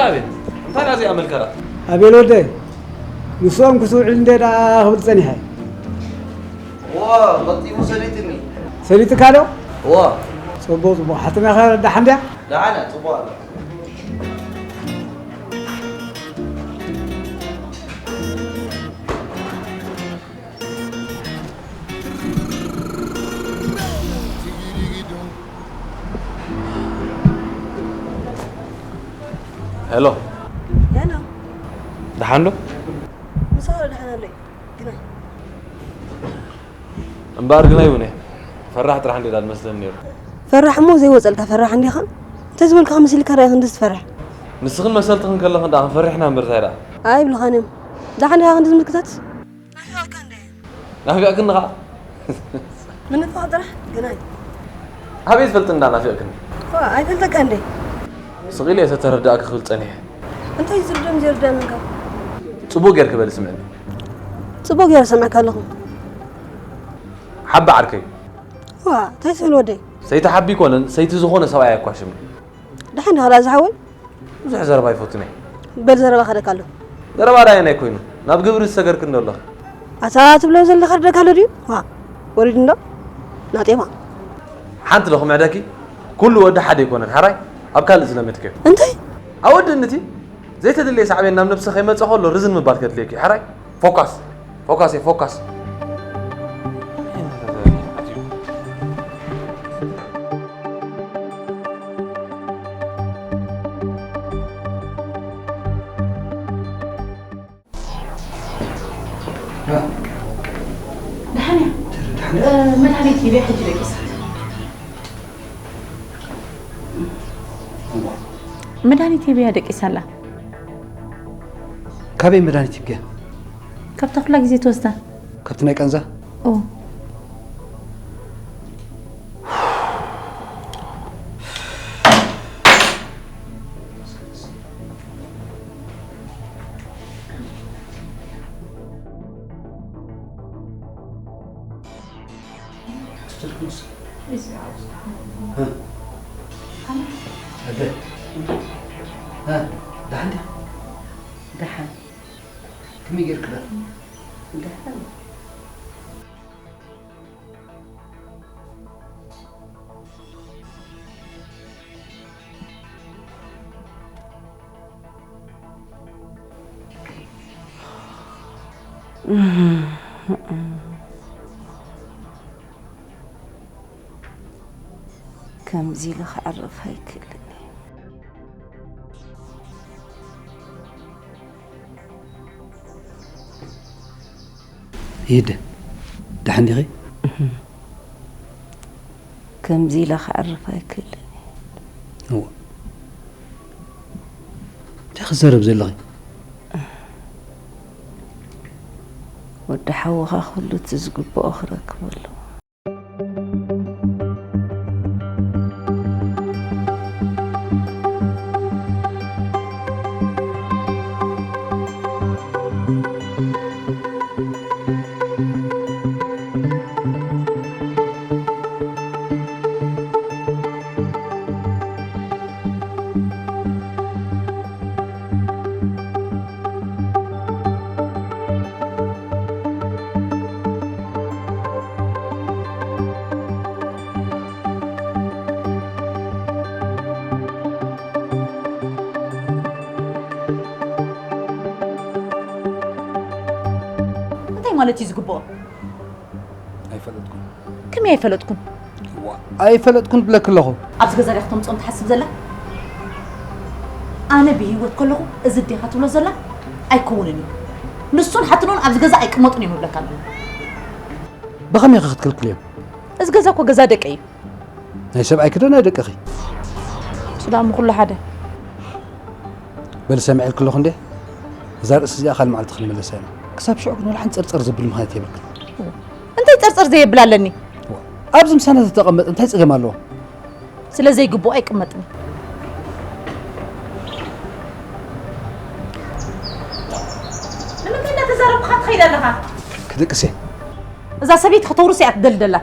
ኣቤል፣ እንታይ ደኣ እዚኣ መልከራ? ኣቤል ወደይ፣ ንሶም ክስውዕል እንደ ደኣ ክብል ጸኒሐ። ዋ፣ መጢሙ ሰሊጥኒ። ሰሊጥካ ዶ? ዋ። ጽቡቕ፣ ጽቡቕ። ሓትማኻ ደሓን ድያ? ደሓን እያ፣ ጽቡቕ ኣላ። ሄሎ። ሄሎ። ደሓን ዶ? ምሳኻ ዶ ደሓን ኣለይ? ግና እምበኣር ግና ይቡነ። ፈራሕ ጥራሕ እንዴ ዳል መስለኒ ነይሩ። ፈራሕ እሞ ዘይወጸልካ ፈራሕ እንዲኻ? እንተ ዝበልካ መሲልካ ደኣ ክንዲ ዝፈርሕ። ንስኽን መሰልትኽን ከለኽን ደኣ ክንፈርሕ ኢና እምበር እንታይ ደኣ? ኣይብልኻን እዮም። ደሓን ኢኻ ክንዲ ዝምልክታት? ናፊቐካ እንደ። ናፊቕክኒ ኸዓ? ምንፋቕ ጥራሕ ግናይ። ኣበይ ዝፈልጥ እንዳ ናፊቕክኒ? ዋ፣ ኣይፈልጠካ እንደ። ስቕ ኢለ እየ ተተረዳእኪ ክብል ጸኒሐ። እንታይ ዝርደም ዘይርደም እንካ? ጽቡቕ ጌርኪ በሊ ስምዕኒ። ጽቡቕ ጌረ ሰምዐካ ኣለኹ። ሓቢ ዓርከይ። ዋ፣ እንታይ ትብል ወደይ? ሰይቲ ሓቢ ይኮነን፣ ሰይቲ ዝኾነ ሰብኣይ ኣየኳሽምን። ደሓን ዲኻ ደኣ ዝሓወይ? ብዙሕ ዘረባ ኣይፈቱን እየ። በል ዘረባ ከደካ ኣሎ። ዘረባ ዳየናይ ኮይኑ? ናብ ግብሪ ዝሰገርክ እንዶ ኣለኽ። ኣታ ትብሎ ዘለኻ ደካ ኣሎ ድዩ? ዋ፣ ወሪድ እንዶ? ናጤማ። ሓንቲ ዶ ክምዕደኪ? ኩሉ ወዲ ሓደ ኣይኮነን፣ ሓራይ? ኣብ ካልእ ዝለመድክዮ። እንታይ? ኣወድእኒ እቲ ዘይተደለየ ሳዕቤን ናብ ነብሲ ከይመጸ ከሎ ርዝን ምባል ከድልየኪ፣ ሓራይ? ፎካስ፣ ፎካስ፣ ፎካስ። ደሓን እያ። ደሓን እያ። እ፣ መድሃኒት ሂበያ ሕጂ ደቂሳ። መድሃኒት ሂበያ ደቂሳ ኣላ። ካበይ መድሃኒት ሂብክያ? ካብታ ኩላ ግዜ ትወስዳ። ካብቲ ናይ ቃንዛ? ኦ። ደሓን ዲኻ? ደሓን። ከመይ ጌርክላ? ደሓን። ከምዚ ኢለ ክዕርፍ ኣይክእልን እየ። ይደ፣ ደሓን ዲኺ? ከምዚ ኢለ ክዕርፍ ኣይክእልን እየ። እዋ። እንታይ ክዛረብ ዘለኺ? ወዲ ሓውኻ ኩሉ እቲ ዝግብኦ ክረክብ ኣለዎ። እንታይ ማለት እዩ ዝግብኦ? ኣይፈለጥኩን። ከመይ ኣይፈለጥኩን? ዋ፣ ኣይፈለጥኩን ብለኪ ኣለኹ። ኣብዚ ገዛ ዲኻ ክተምፅኦም ትሓስብ ዘላ? ኣነ ብህይወት ከለኹ እዚ ዲኻ ትብሎ ዘላ ኣይከውንን እዩ። ንሱን ሓትኖን ኣብዚ ገዛ ኣይቅመጡን እዮም እብለካ ኣለኹ። ብኸመይ ኢኺ ክትክልክልዮም? እዚ ገዛ እኮ ገዛ ደቀይ እዩ። ናይ ሰብኣይኪ ዶ ናይ ደቅኺ? ሱዳሙ ኩሉ ሓደ። በል ሰሚዐልኪ ኣለኹ እንዴ? እዛ ርእሲ እዚኣ ካልእ መዓልቲ ክንምለሳ ኢና። ክሳብ ሽዑ ግን ወላ ሓንቲ ጸርጸር ዘብል ምኽንያት የብልክን። እንታይ ጸርጸር ዘየብል ኣለኒ? ዋ፣ ኣብዚ ምሳና ተተቐመጠ እንታይ ጸገም ኣለዎ? ስለ ዘይግብኦ ኣይቅመጥን። ንምንታይ እናተዛረብካ ትኸይድ ኣለኻ? ክድቅስ እየ። እዛ ሰበይቲ ከተውርስ እያ ትደሊ ደላ።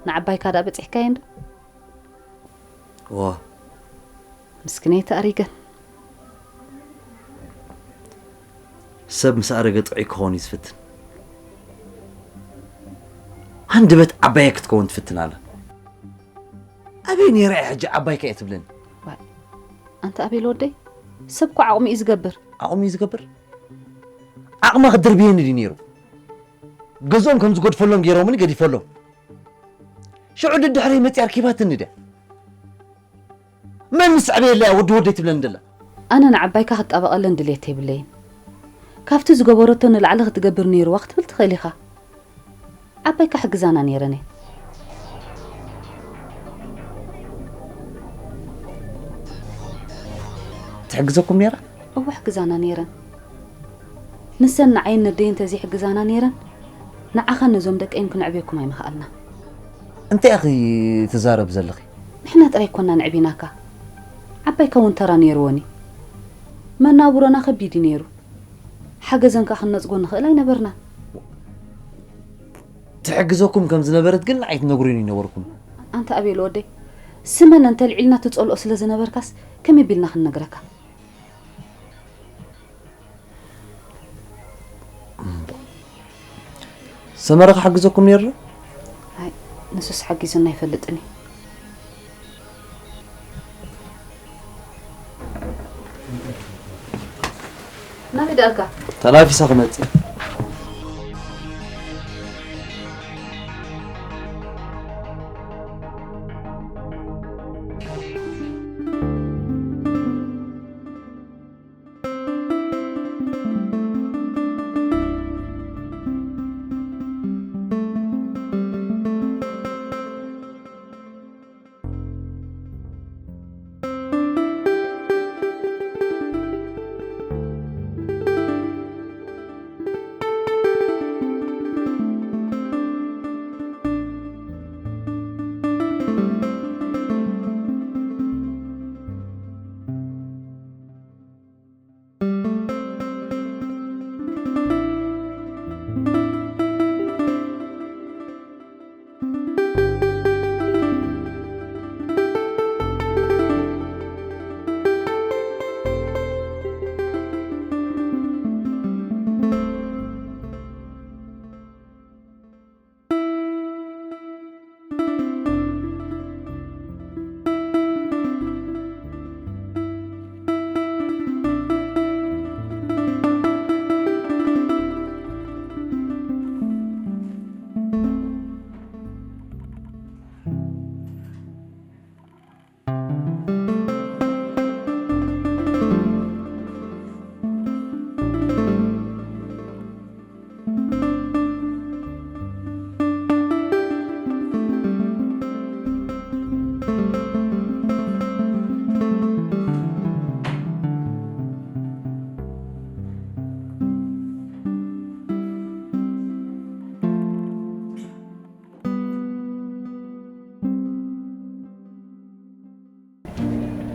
ንዓባይካ ደኣ በጺሕካየን ዶ? ዋ። ምስኪነይ ተኣሪገን። ሰብ ምስ ኣረገ ጥዑይ ክኸውን እዩ ዝፍትን። ሃንደበት ዓባየ ክትከውን ትፍትን ኣላ። ኣበይ ነይራ እያ ሕጂ ዓባይካ እየ ትብለኒ? ዋይ፣ ኣንታ ኣቤል ወደይ፣ ሰብ እኮ ዓቕሙ እዩ ዝገብር። ዓቕሙ እዩ ዝገብር? ዓቕማ ክድርብየኒ ድዩ ነይሩ? ገዝኦም ከም ዝገድፈሎም ገይሮምኒ ገዲፈሎም። ሽዑ ድድሕረይ መፅያ ኣርኪባትኒ ድያ? መን ምስ ኣዕበየላ እያ ወዲ ወደይ ትብለኒ ደላ? ኣነ ንዓባይካ ክጣበቐለን ድሌት የብለይን። ካብቲ ዝገበረቶ ንላዕሊ ክትገብር ነይርዋ ክትብል ትኽእል ኢኻ። ዓባይካ ሕግዛና ነይረን እየ። ትሕግዘኩም ነይራ? እወ፣ ሕግዛና ነይረን። ንሰን ንዓይን ነደይን እንተዘይሕግዛና ነይረን፣ ንዓኻን ነዞም ደቀይን ክነዕብየኩም ኣይምኸኣልና። እንታይ ኢኺ ትዛረብ ዘለኺ? ንሕና ጥራይ ኮና ነዕቢናካ። ዓባይካ እውን ተራ ነይርወን እዩ። መናብሮና ከቢድ እዩ ነይሩ። ሓገዘን ከኣ ክንነጽጎ ንኽእል ኣይነበርናን። ትሕግዘኩም ከም ዝነበረት ግን ንዓይ ትነግሩኒ ኣይነበርኩም። ኣንታ ኣቤል ወደይ፣ ስመን እንተልዒልና ትጸልኦ ስለ ዝነበርካስ ከመይ ቢልና ክንነግረካ? ሰመረ ክሕግዘኩም ነይሩ ዶ? ኣይ፣ ንሱስ ሓጊዙና ኣይፈልጥን እዩ። ናበይ ደኣልካ? ተላፊሰ ክመጽእ።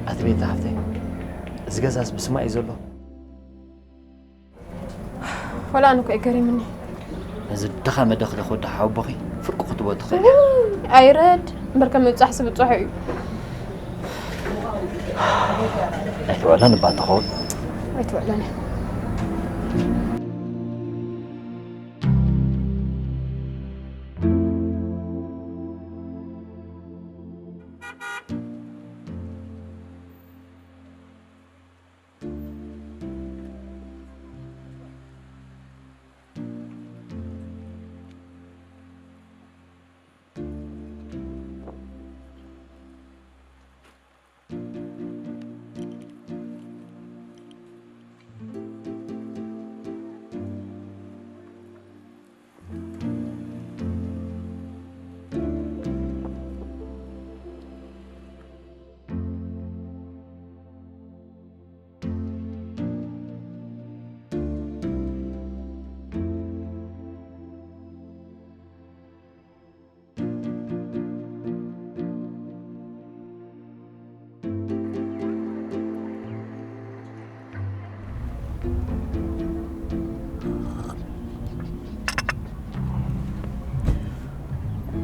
ኣቲ ቤታ ሓፍተይ፣ እዚ ገዛስ ብስማ እዩ ዘሎ? ወላ ኣነ እኮ እዩ ገሪሙኒ። ነዚ ድኻ መደኽደኽ ወዲ ሓወቦኺ ፍርቁ ክትቦ ትኽእል እያ። ኣይረድ እምበር ከም ምብጻሕ ስብጽሖ እዩ። ኣይትውዕለን እባ እንተኸውን። ኣይትውዕለን እያ።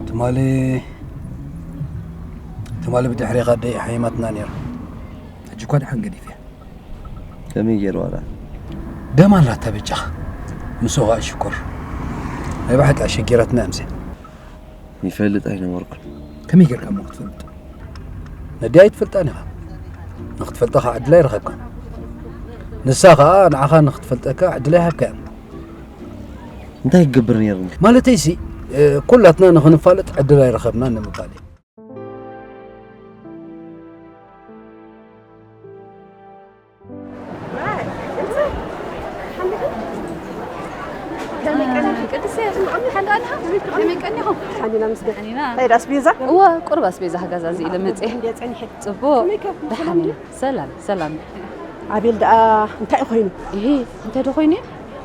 ትማሊ ማለ ብድሕሪኻ ኣደይ ሓይማትና ነይራ። ሕጂ እኳ ደሓን ገዲፍ እያ። ከመይ ገይርዋ ደኣ? ደም ኣላታ በጃኻ። ምስኡ ኸኣ ሽኮር። ናይ ብሓቂ ኣሸጊራትና እምስያ። ይፈልጥ ኣይነበርኩን። ከመይ ጌርካ እሞ ክትፈልጥ? ነዲ ኣይትፈልጣን ኢኻ። ንክትፈልጣ ኸዓ ዕድል ኣይረኸብካን። ንሳ ኸዓ ንዓኻ ንክትፈልጠካ ዕድል ኣይሃብካያን። እንታይ ክገብር ነይርኒ? ማለተይሲ፣ እ፣ ኩላትና ንኽንፋለጥ ዕድል ኣይረኸብናን ንምባል እዩ። ሓንዲና ምስገን። ሓኒና። እንታይ ደኣ ኣስቤዛ? እወ፣ ቁሩብ ኣስቤዛ ክገዛዝእ ኢለ መፅየ። እንዴ ጸኒሐ። ፅቡቅ። ከመይ ከ? ደሓን እዩ። ሰላም፣ ሰላም። ኣቤል ደኣ እንታይ ኮይኑ? ይሄ እንታይ ዶ ኮይኑ?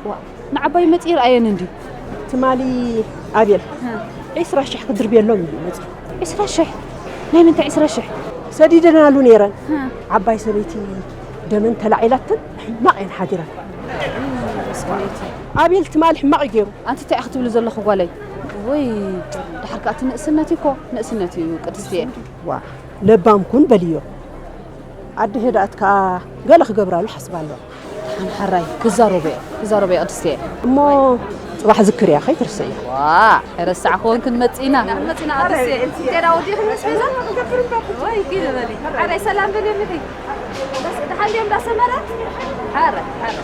ዋ፣ ንዓባይ መፅኢ ርኣየን እንዲ። ትማሊ ኣቤል ዒስራ ሽሕ ክድርብየሎም እዩ መፅኡ። ዒስራ ሽሕ? ናይ ምንታይ ዒስራ ሽሕ? ሰዲደናሉ ነይረን። ዓባይ ሰበይቲ ደመን ተላዒላተን ሕማቕ እየን ሓዲረን። ኣቤል ትማሊ ሕማቕ እዩ ገይሩ። ኣንቲ እንታይ ኢኺ ትብሊ ዘለኹ ጓለይ? ወይ ድሓር ከኣ እቲ ንእስነት እዩ እኮ፣ ንእስነት እዩ ቅድስቲ እየ። ዋ ለባም ኩን በልዮ። ኣደ ሄዳት ከኣ ገለ ክገብራሉ ሓስባ ኣለዋ። ሓን ሓራይ ክዛረቦ እየ፣ ክዛረቦ እየ ቅድስቲ እየ። እሞ ጽባሕ ዝክርያ ከይትርስዕያ። ዋ ኣይረሳዕክዎን ክንመጽእ ኢና። መጽና ቅድስቲ እየ። እንቴዳ ወዲኹም ኣስቤዛ? ወይ ኪድ በሊ። ሓራይ ሰላም በሊ ልኺ። ደሓን ድዮም ዳሰመረ? ሓረ፣ ሓረ።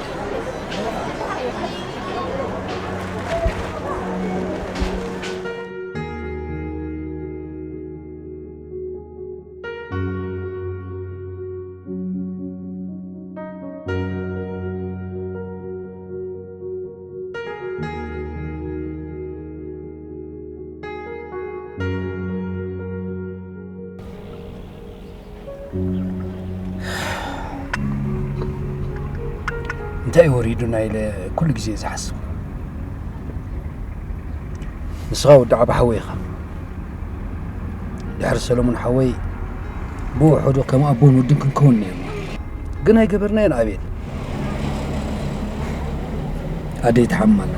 እንታይ እዩ ወሪዱና ኢለ ኩሉ ግዜ ዝሓስብ። ንስኻ ወዲ ዓቢ ሓወይ ኢኻ። ድሕሪ ሰለሙን ሓወይ ብውሑዱ ከም ኣቦን ወድን ክንከውን ነይርና። ግን ኣይገበርናዮን ኣቤል። ኣደይ ትሓምም ኣላ።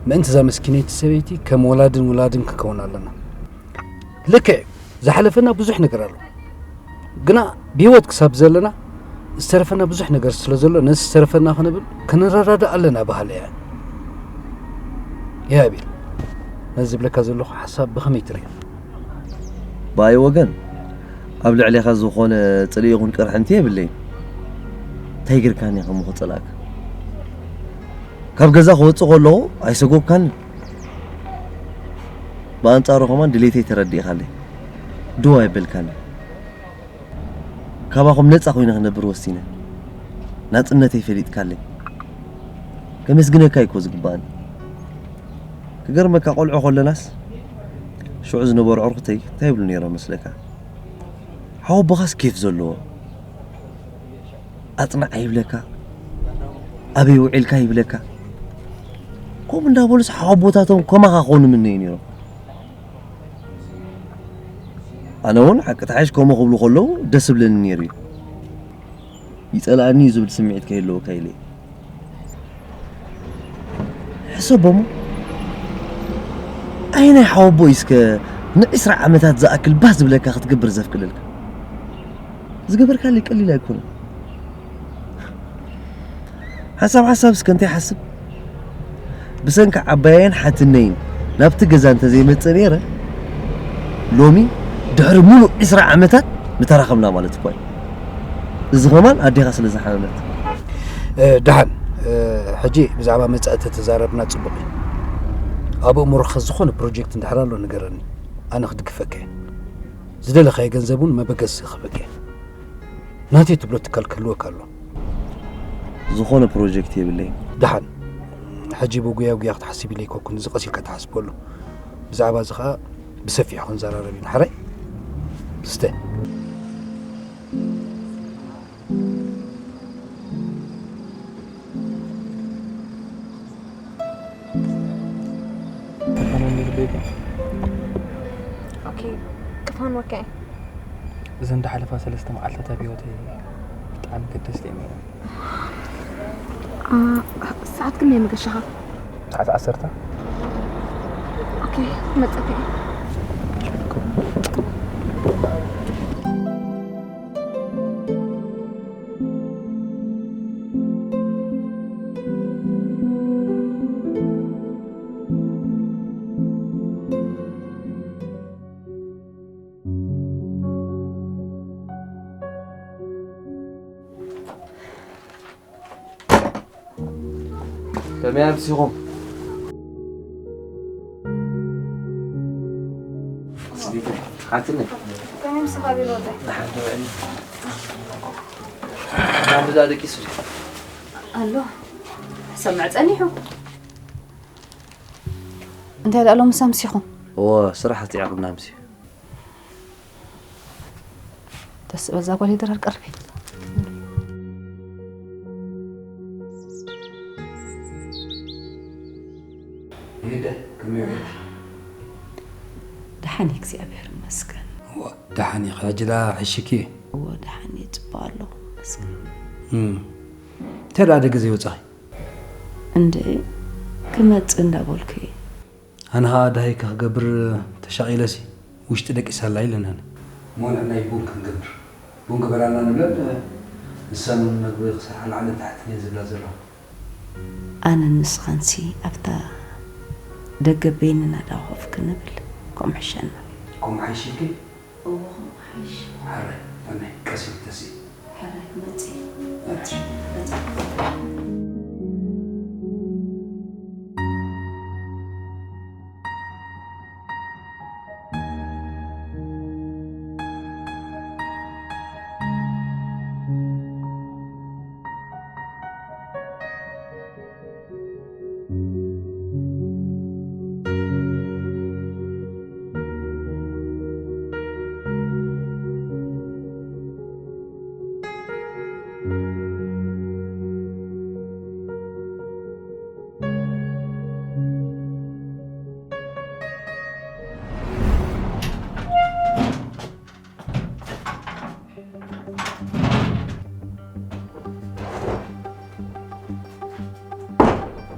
ምእንቲ እዛ መስኪነይቲ ሰበይቲ ከም ወላድን ውላድን ክንከውን ኣለና። ልክዕ ዝሓለፈና ብዙሕ ነገር ኣሎ። ግና ብህይወት ክሳብ ዘለና ዝተረፈና ብዙሕ ነገር ስለ ዘሎ ነዚ ዝተረፈና ክንብል ክንረዳዳእ ኣለና በሃሊ እየ። ያ ኣቤል፣ ነዚ ዝብለካ ዘለኹ ሓሳብ ብኸመይ ትርእዮ? ብኣይ ወገን ኣብ ልዕሌኻ ዝኾነ ጽልኢ ይኹን ቅርሕንቲ የብለይን። እንታይ ጌርካኒ ከም ክጸላእካ? ካብ ገዛ ክወጽእ ከለኹ ኣይሰጎግካንን። ብኣንጻሩ ከማን ድሌተይ ተረዲእኻለይ። ድው ኣይበልካንን። ካባኹም ነጻ ኮይነ ክነብር ወሲነ። ናጽነተይ ፈሊጥካለይ። ከመስግነካ እዩ እኮ ዝግባኣኒ። ክገርመካ ቆልዑ ከለናስ ሽዑ ዝነበሩ ኣዕሩኽተይ እንታይ ይብሉ ነይሮም መስለካ? ሓወቦኻስ ኬፍ ዘለዎ። ኣጽናዕ ይብለካ፣ ኣበይ ውዒልካ ይብለካ። ከምኡ እንዳበሉስ ሓወቦታቶም ከማኻ ክኾኑ ምነዩ ነይሮም። ኣነ እውን ሓቂ ተሓይሽ ከምኡ ክብሉ ከለዉ ደስ ዝብለኒ ነይሩ እዩ። ይጸልኣኒ እዩ ዝብል ስምዒት ከይህልወካ ኢለ እየ። ሕሰቦ እሞ፣ ኣየናይ ሓወቦ እዩ እስከ ንዕስራ ዓመታት ዝኣክል ባህ ዝብለካ ክትገብር ዘፍቅደልካ? ዝገበርካለይ ቀሊል ኣይኮነን። ሓንሳብ ሓንሳብ እስከ እንታይ ሓስብ፣ ብሰንኪ ዓባየይን ሓትነይን ናብቲ ገዛ እንተዘይመጸ ነይረ፣ ሎሚ ድሕሪ ሙሉእ ዕስራ ዓመታት ምተራኸብና ማለት እኳ እዩ። እዚ ኸማን ኣዴኻ ስለ ዝሓመመት። ደሓን፣ ሕጂ ብዛዕባ መጻኢ ተተዛረብና ጽቡቕ እዩ። ኣብ ኣእምሮኻ ዝኾነ ፕሮጀክት እንድሕር ኣሎ ንገረኒ፣ ኣነ ክድግፈካ እየ። ዝደለኻዮ ገንዘብ እውን መበገሲ ክህበካ እየ። ናተይ ትብሎ ትካል ክህልወካ ኣሎ። ዝኾነ ፕሮጀክት የብለይን። ደሓን፣ ሕጂ ብጉያ ጉያ ክትሓስብ ኢለ ኣይኮንኩን፣ እዚ ቀስ ኢልካ ትሓስበሉ። ብዛዕባ እዚ ኸኣ ብሰፊሑ ክንዘራረብ ኢና። ሕራይ ስተ። ክፋኖ እንድልቤታ ኦኬ ክፋን ወካይ እዘን ዝሓለፋ ሰለስተ መዓልታት ኣብ ህይወተይ ብጣዕሚ ገደስቲ እዮም ነይሮም። ሰዓት ክንደይ መገሻኻ? ሰዓት ዓሰርተ። ኦኬ መጸከ። ከመይ ኣምሲኹም? ሓትነ። ከመይ ምሳኻ ቢሮ ወደ? ናብዛ ደቂሱ። ኣሎ። ሰምዕ ጸኒሑ። እንታይ ደኣ ሎምስ ኣምሲኹም? እወ፣ ስራሕ ኣጽዒቕና ኣምሲ። ደስ በዛ ጓል ይድረር ቀርቢ። ይደ፣ ከመይ ውዒልኪ? ደሓን እየ፣ እግዚኣብሔር ይመስገን። እወ፣ ደሓን እየ። ሕጂ ደኣ ሕሽኪ? እወ፣ ደሓን እየ፣ ጽቡቕ ኣለኹ፣ ይመስገን። እም። እንታይ ደኣ ደገ ዘይወጻኺ? እንድዒ፣ ክመጽእ እንዳበልኩ እየ። ኣነ ኸኣ ደሃይ ክገብር ተሻቒለሲ፣ ውሽጢ ደቂሰ ኣላ ኢለን ኣነ። እሞ ንሕና ቡን ክንገብር። ቡን ግበራልና ንብለን፣ ንሰን እውን መግቢ ክሰርሓ ላዕልን ታሕትን እየን ዝብላ ዘለዋ። ኣነን ንስኻንሲ ኣብታ ደገ በይንና ደኣ ኮፍ ክንብል፣ ከምኡ ይሕሸና። ከምኡ ሓይሽልኪ? እዎ፣ ከምኡ ሓይሽ። ሕራይ፣ ፈናይ፣ ቀስ ኢልኪ ተስኢ። ሕራይ፣ መጺ፣ መጺ፣ መጺ።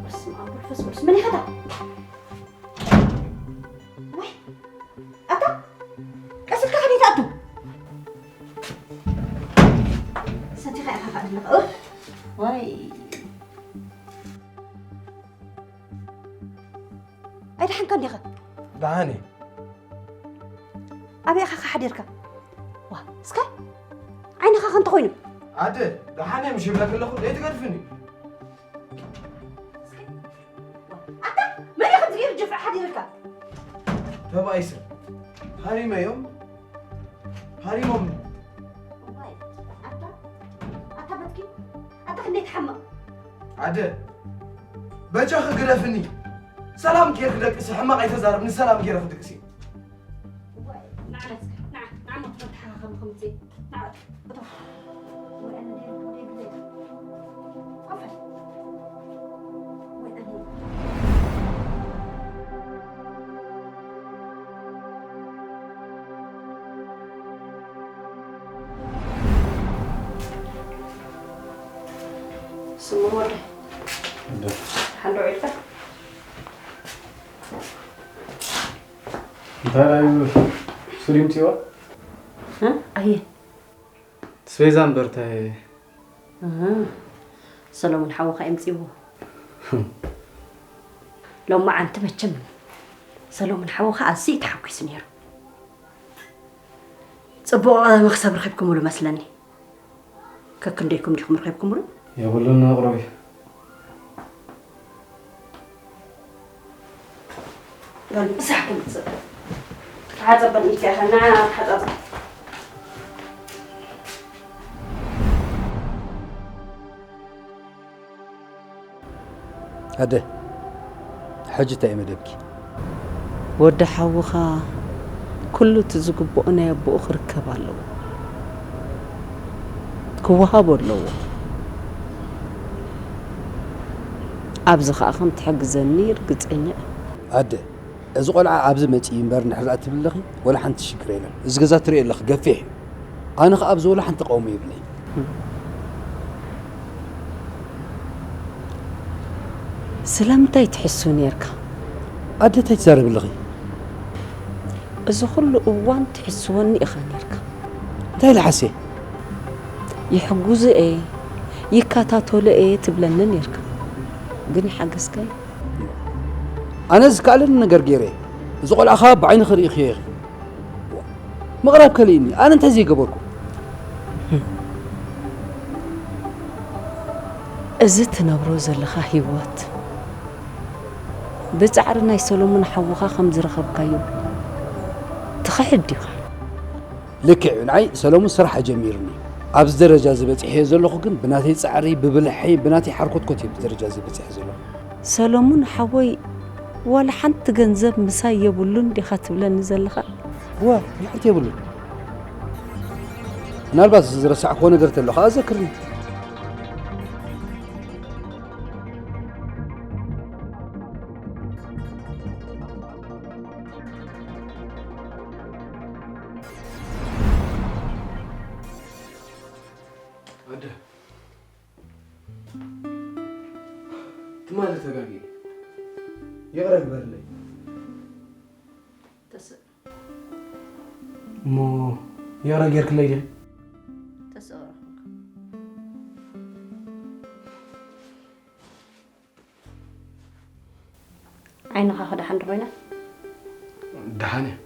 በስመ ኣብ ወመንፈስ ቅዱስ። መን ኢኻ እታ? ወይ፣ ኣታ፣ ቀስ ኢልካ ከመይ ትኣቱ? ሰቲኻ ኢኻ ከኣ ዘለኻ። ኡፍ፣ ወይ። ኣይደሓንካን ዲኻ? ደሓን እየ። ኣበይ ኢኻ ሓዲርካ? ዋ፣ እስከ ዓይንኻ ከ እንተኾይኑ? ኣደ፣ ደሓን እየ ምሽ ይብለኪ ኣለኹ፣ ዘይትገድፍኒ። እስከ፣ ዋ፣ ኣታ፣ መን እዩ ከምዚ ገይሩ ጅፍዒ ሓዲርካ? ተባኢሰ። ሃሪመዮም። ሃሪሞም። እዋይ፣ ኣታ፣ ኣታ በትኪ፣ ኣታ ክንደይ ትሓምቕ። ኣደ፣ በጃኺ ግደፍኒ። ሰላም ጌርኪ ደቅሲ፣ ሕማቕ ኣይተዛረብኒ፣ ሰላም ጌረ ክድቅሲ። እዋይ፣ ንዓ እስከ፣ ንዓ፣ ንዓ እሞ ክትሓኻኸሚ ከምዚ፣ ንዓ፣ እቶ። ወይ ኣነ ደይ፣ ደይ ግደይ። ኣፈ። ወይ ኣነ። ስሙር ወደ እንደ ሓንዶ ዒልካ እንታይ ዳዩ ስሪም ጽዋ? እ? ኣየ። ስቤዛ እምበር እንታይ? እ፣ ሰሎሞን ሓውኻ የምጽዎ። ሎማዓንቲ መቸም ሰሎሞን ሓውኻ ኣዝዩ ተሓጒሱ ነይሩ። ጽቡቕ መኽሰብ ረኺብኩምሉ መስለኒ። ከክንደይኩም ዲኹም ረኺብኩምሉ? የብሉን ኣቕርቢ። በሉ፣ ምሳሕኩም ትሰዱ። ተሓጸበን ኢልኪ ኢኻ፣ ንዓ ተሓጻጸብ። ኣደ፣ ሕጂ እንታይ እዩ መደብኪ? ወዲ ሓውኻ ኩሉ እቲ ዝግብኦ ናይ ኣቦኡ ክርከብ ኣለዎ። ክወሃቦ ኣለዎ። ኣብዚ ኸኣ ከም ትሕግዘኒ ርግጸኛ እየ። ኣደ፣ እዚ ቆልዓ ኣብዚ መጺኡ እምበር እንድሕር ደኣ ትብሊ ኣለኺ፣ ወላ ሓንቲ ሽግር የለን። እዚ ገዛ ትርእዮ ኣለኺ፣ ገፊሕ እዩ። ኣነ ኸኣ ኣብዚ ወላ ሓንቲ ተቃውሞ የብለይን። ስለምንታይ ትሕሱ ኔርካ? ኣደ፣ እንታይ ትዛረቢ ኣለኺ? እዚ ኹሉ እዋን ትሕስወኒ ኢኻ ኔርካ። እንታይ ኢለ ሓስየ? ይሕጉዙ እየ፣ ይከታተሉ እየ ትብለኒ ኔርካ። ግን ይሓገዝካዮ? ኣነ ዝከኣለኒ ነገር ገይረ። እዚ ቆልዓ ኸኣ ብዓይኒ ክርእኽዮ ኢኺ። ምቕራብ ከሊእኒ፣ ኣነ እንታይ ዘይገበርኩ? እዚ ትነብሮ ዘለኻ ህይወት ብጻዕሪ ናይ ሰሎሙን ሓውኻ ከም ዝረኸብካዮ ትኽሕድ ዲኻ? ልክዕ እዩ። ንዓይ ሰሎሙን ስራሕ ጀሚሩኒ። ኣብዚ ደረጃ እዚ በጺሐዮ ዘለኹ ግን ብናተይ ጻዕሪ፣ ብብልሐይ፣ ብናተይ ሓርኮትኮት እየ ኣብዚ ደረጃ እዚ በጺሐ ዘለኹ። ሰሎሙን ሓወይ፣ ዋላ ሓንቲ ገንዘብ ምሳይ የብሉን ዲኻ ትብለኒ ዘለኻ? እወ፣ ዋላ ሓንቲ የብሉን። ምናልባት ዝረሳዕክዎ ነገር ተሎ ኸኣ ዘክርኒ። ኣደ፣ ትማሊ ተጋጊየ። ይቕረ ግበርለይ። ተስእ። እሞ ይቕረ ጌርክለይ ዲኺ? ተስእ። ዓይንኻ ከ ደሓን ዶ ኮይና? ደሓን እየ።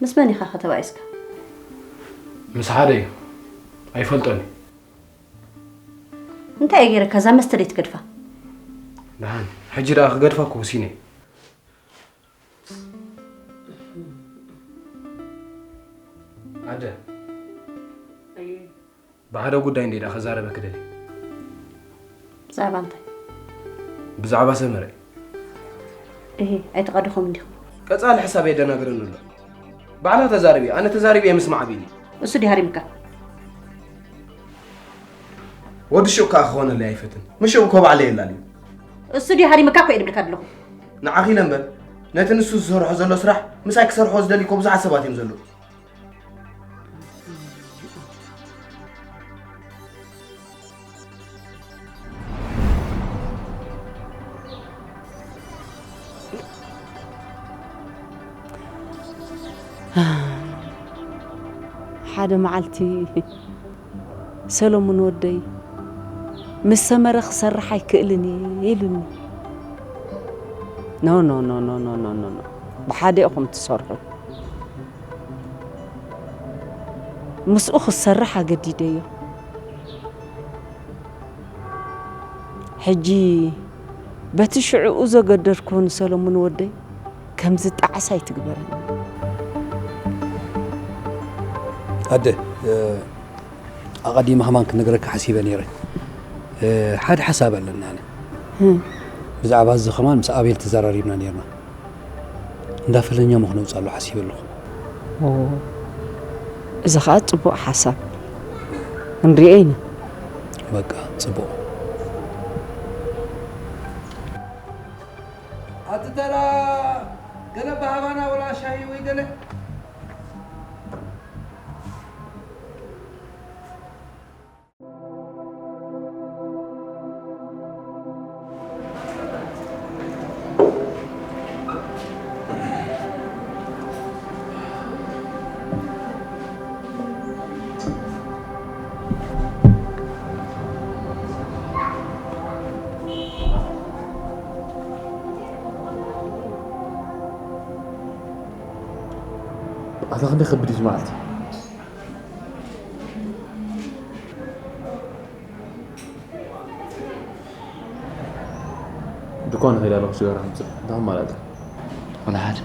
ምስ መን ኢኻ ከ ተባኢስካ? ምስ ሓደ እዩ። ኣይፈልጦን እዩ። እንታይ እየ ገይረካ እዛ መስተ ደይትገድፋ? ደሓን፣ ሕጂ ደኣ ክገድፋ እኮ ወሲነ እየ። ኣደ። ኣየ። ብሓደ ጉዳይ እንዴ ዳ ክዛረበኪ ደልየ። ብዛዕባ እንታይ? ብዛዕባ ሰመረ። እሂ፣ ኣይተቐደኹም እንዲኹም። ቀጻሊ ሕሳብ የደናግረኒ ኣሎ። ባዕላ ተዛረቢ፣ ኣነ ተዛሪበ ምስማዕ ኣቢኒ። እሱ ድዩ ሃሪምካ? ወዲ ሹቕ ከኣ ክኾነለይ ኣይፈትን። ምሽ እኮ ባዕለይ የላልዩ። እሱ ድዩ ሃሪምካ እኮ እየ ድብልካ ኣለኹ። ንዓኺ ኢለ እምበር፣ ነቲ ንሱ ዝሰርሖ ዘሎ ስራሕ ምሳይ ክሰርሕዎ ዝደልዩ እኮ ብዙሓት ሰባት እዮም ዘለዉ። ሓደ መዓልቲ ሰሎሙን ወደይ፣ ምስ ሰመረ ክሰርሕ ኣይክእልን እየ ኢሉኒ። ኖ፣ ኖ፣ ኖ፣ ኖ፣ ኖ፣ ኖ፣ ኖ፣ ኖ። ብሓደ ኢኹም ትሰርሑ። ምስኡ ክሰርሕ ኣገዲደዮ። ሕጂ በቲ ሽዕኡ ዘገደድኩ ንሰሎሙን ወደይ ከምዚ ጣዕሳ ኣይትግበረኒ። ኣደ፣ እ፣ ኣቐዲመ ከማን ክነግረካ ሓሲበ ነይረ። እ፣ ሓደ ሓሳብ ኣለና ኣነ። ህም። ብዛዕባ እዚ ከማን ምስ ኣቤል ተዘራሪብና ነይርና። እንዳ ፈለኛ እሞ ክነውጽኣሉ ሓሲበ ኣለኹ። ኦ፣ እዚ ኸኣ ጽቡቕ ሓሳብ። ክንሪኦ ኢና። በቃ፣ ጽቡቕ። ኣቲ ተራ፣ ገለ ባሃባና ወላ ሻሂ ወይ ገለ? ኣታ ክንደይ ከቢድ እዩ መዓልቲ። ድኳን ከይዳ ኣለኹ፣ ሽጋራ ከምጽእ። እንታይ ከማላልእ? ወላ ሓደ።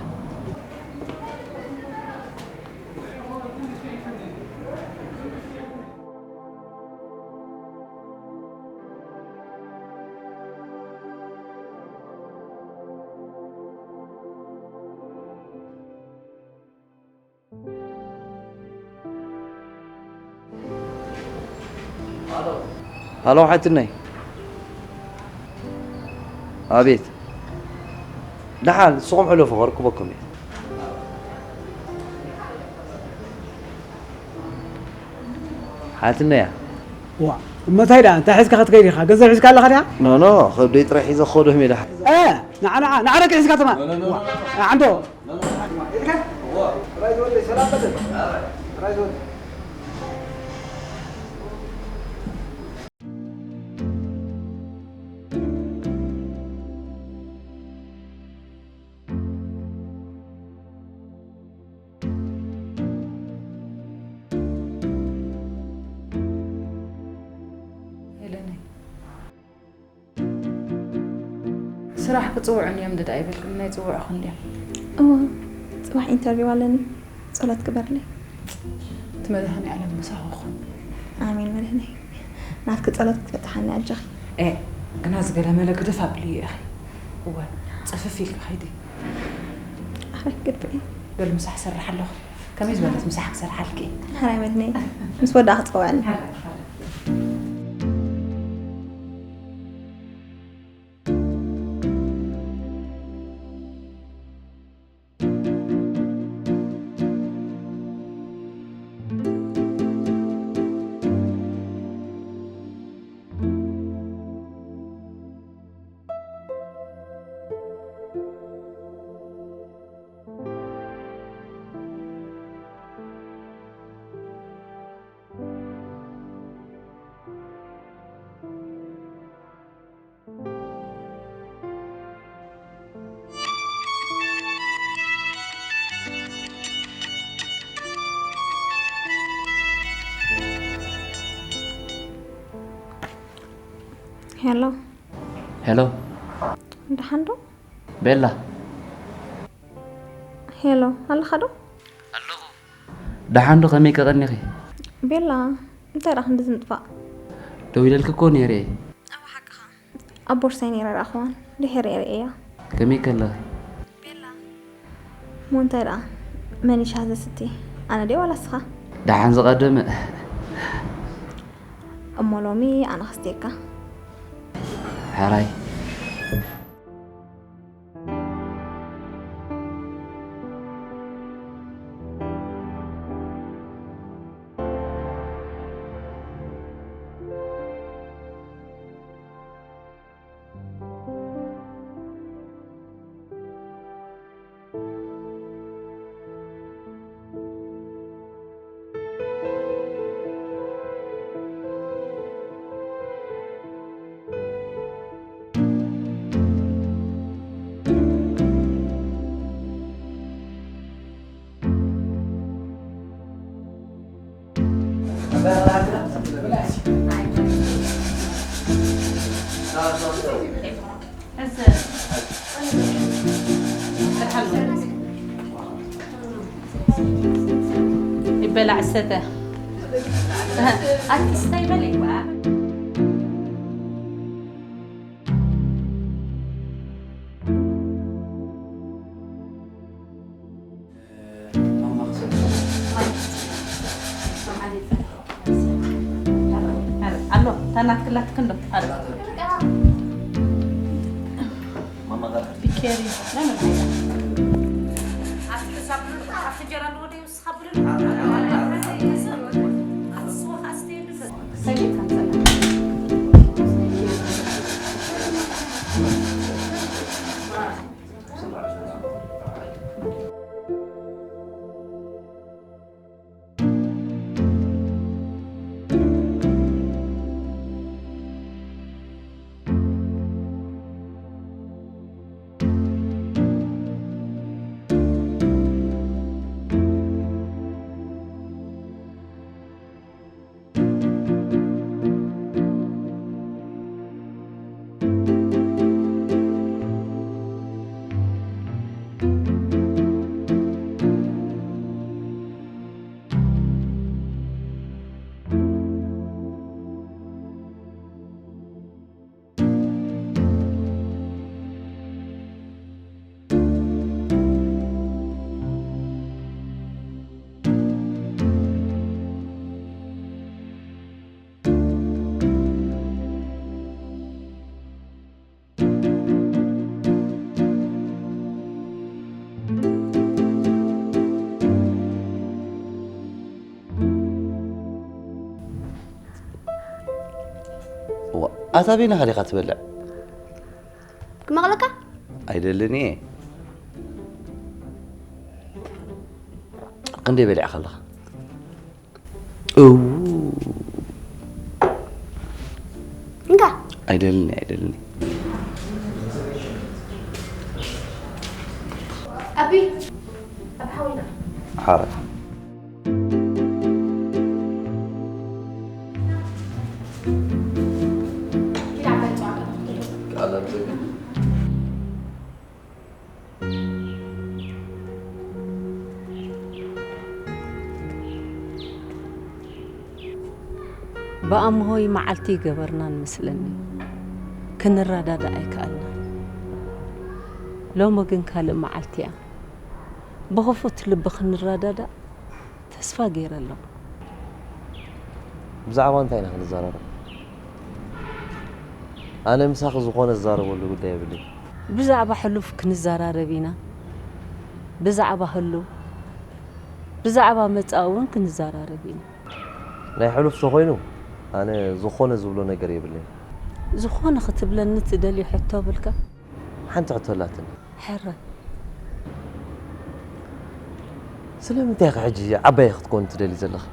ሃሎ ሓትነይ። ኣቤት። ደሓን ንስኹም ሕለፉ፣ ከርክበኩም እየ። ሓትነያ። ዋ፣ እሞ እንታይ ደኣ፣ እንታይ ሒዝካ ክትከይድ ኢኻ? ገንዘብ ሒዝካ ኣለኻ ድኣ? ኖ፣ ኖ፣ ከብደይ ጥራይ ሒዘ ክኸዶ እየ ደሓን። እ፣ ንዓ፣ ንዓ፣ ንዓ ደቂ ሒዝካ ተማ-፣ ኖ፣ ኖ፣ ኖ፣ ዋ፣ ኖ፣ ኖ። ዓንዶ። ዋ። ራይ ዝወደይ፣ ሰላም በል። ራይ ዝወደይ። ሄለነይ። ስራሕ ክጽውዑን እዮም ድዳ ኣይበልኩም፣ ናይ ጽውዑኹን ድዮም? እዎ፣ ጽባሕ ኢንተርቪው ኣለኒ። ጸሎት ግበርለይ። እቲ መድሃኒ ዓለም ምሳኹ ይኹን። ኣሜን መድህነይ። ናትኪ ጸሎት ክትበጽሓኒ ኣጆኺ። ኤ፣ ግና ዝገለመለ ግደፍ ኣብልዩ ኢኺ። እወ፣ ጽፍፍ ኢልኪ ኸይዲ። ኣረ ግድፍዒ። በል ምሳሕ ሰርሕ ኣለኹ። ከመይ ዝበለት ምሳሕ ክሰርሓልኪ? ሕራይ መድህነይ። ምስ ወዳእ ክጸውዐኒ። ሄሎ። ሄሎ። ደሓን ዶ? ቤላ። ሄሎ፣ ኣለኻ ዶ? ኣለኹ። ደሓን ዶ? ከመይ ቀቐኒኺ? ቤላ፣ እንታይ ደኣ ክንዲ ዝምጥፋእ? ደው ኢለልኪ እኮ ነይረ። ኣብ ቦርሳይ ነይረ ረኣኽዋን፣ ድሕሪ ርእያ። ከመይ ከለኺ? እሞ እንታይ ደኣ፣ መን እዩ ሻሂ ዘስቲ? ኣነ ድየ ዋላ እስኻ? ደሓን ዝቐደመ። እሞ ሎሚ ኣነ ክስትየካ። ሕራይ። ይበላዕ ሰተ ኣርቲስት ኣይበለ ኣሎ ታናት ክላትክ እንዶ ኣሎ ቢኬሪ ለምን ኣታ በይንኻ ዲኻ ትበልዕ? ክመቕለካ? ኣይደልን እየ። ክንደይ በሊዕካ ኣለኻ? እው። እንካ። ኣይደልን እየ፣ ኣይደልን እየ። ኣቢ ኣብ ሓዊና ሓራይ። ኪዳ በልጽዋ ቀጥታ። ብኣምሆይ መዓልቲ ይገበርና ንመስለኒ። ክንረዳዳእ ኣይከኣልናን። ሎሚ ግን ካልእ መዓልቲ እያ። ብኽፉት ልቢ ክንረዳዳእ ተስፋ ገይረ ኣለኹ። ብዛዕባ እንታይ ኢና ክንዘራረብ? ኣነ ምሳኺ ዝኾነ ዝዛረበሉ ጉዳይ የብለይን። ብዛዕባ ሕሉፍ ክንዘራረብ ኢና። ብዛዕባ ህሉው፣ ብዛዕባ መጻኢ እውን ክንዘራረብ ኢና። ናይ ሕሉፍ ተኾይኑ ኣነ ዝኾነ ዝብሎ ነገር የብለይን። ዝኾነ ክትብለኒ ትደልዮ ሕቶ ኣብልካ? ሓንቲ ሕቶ ኣላትኒ። ሕራይ። ስለምንታይ ኢኺ ሕጂ ዓባይ ክትኮኒ ትደሊ ዘለኺ?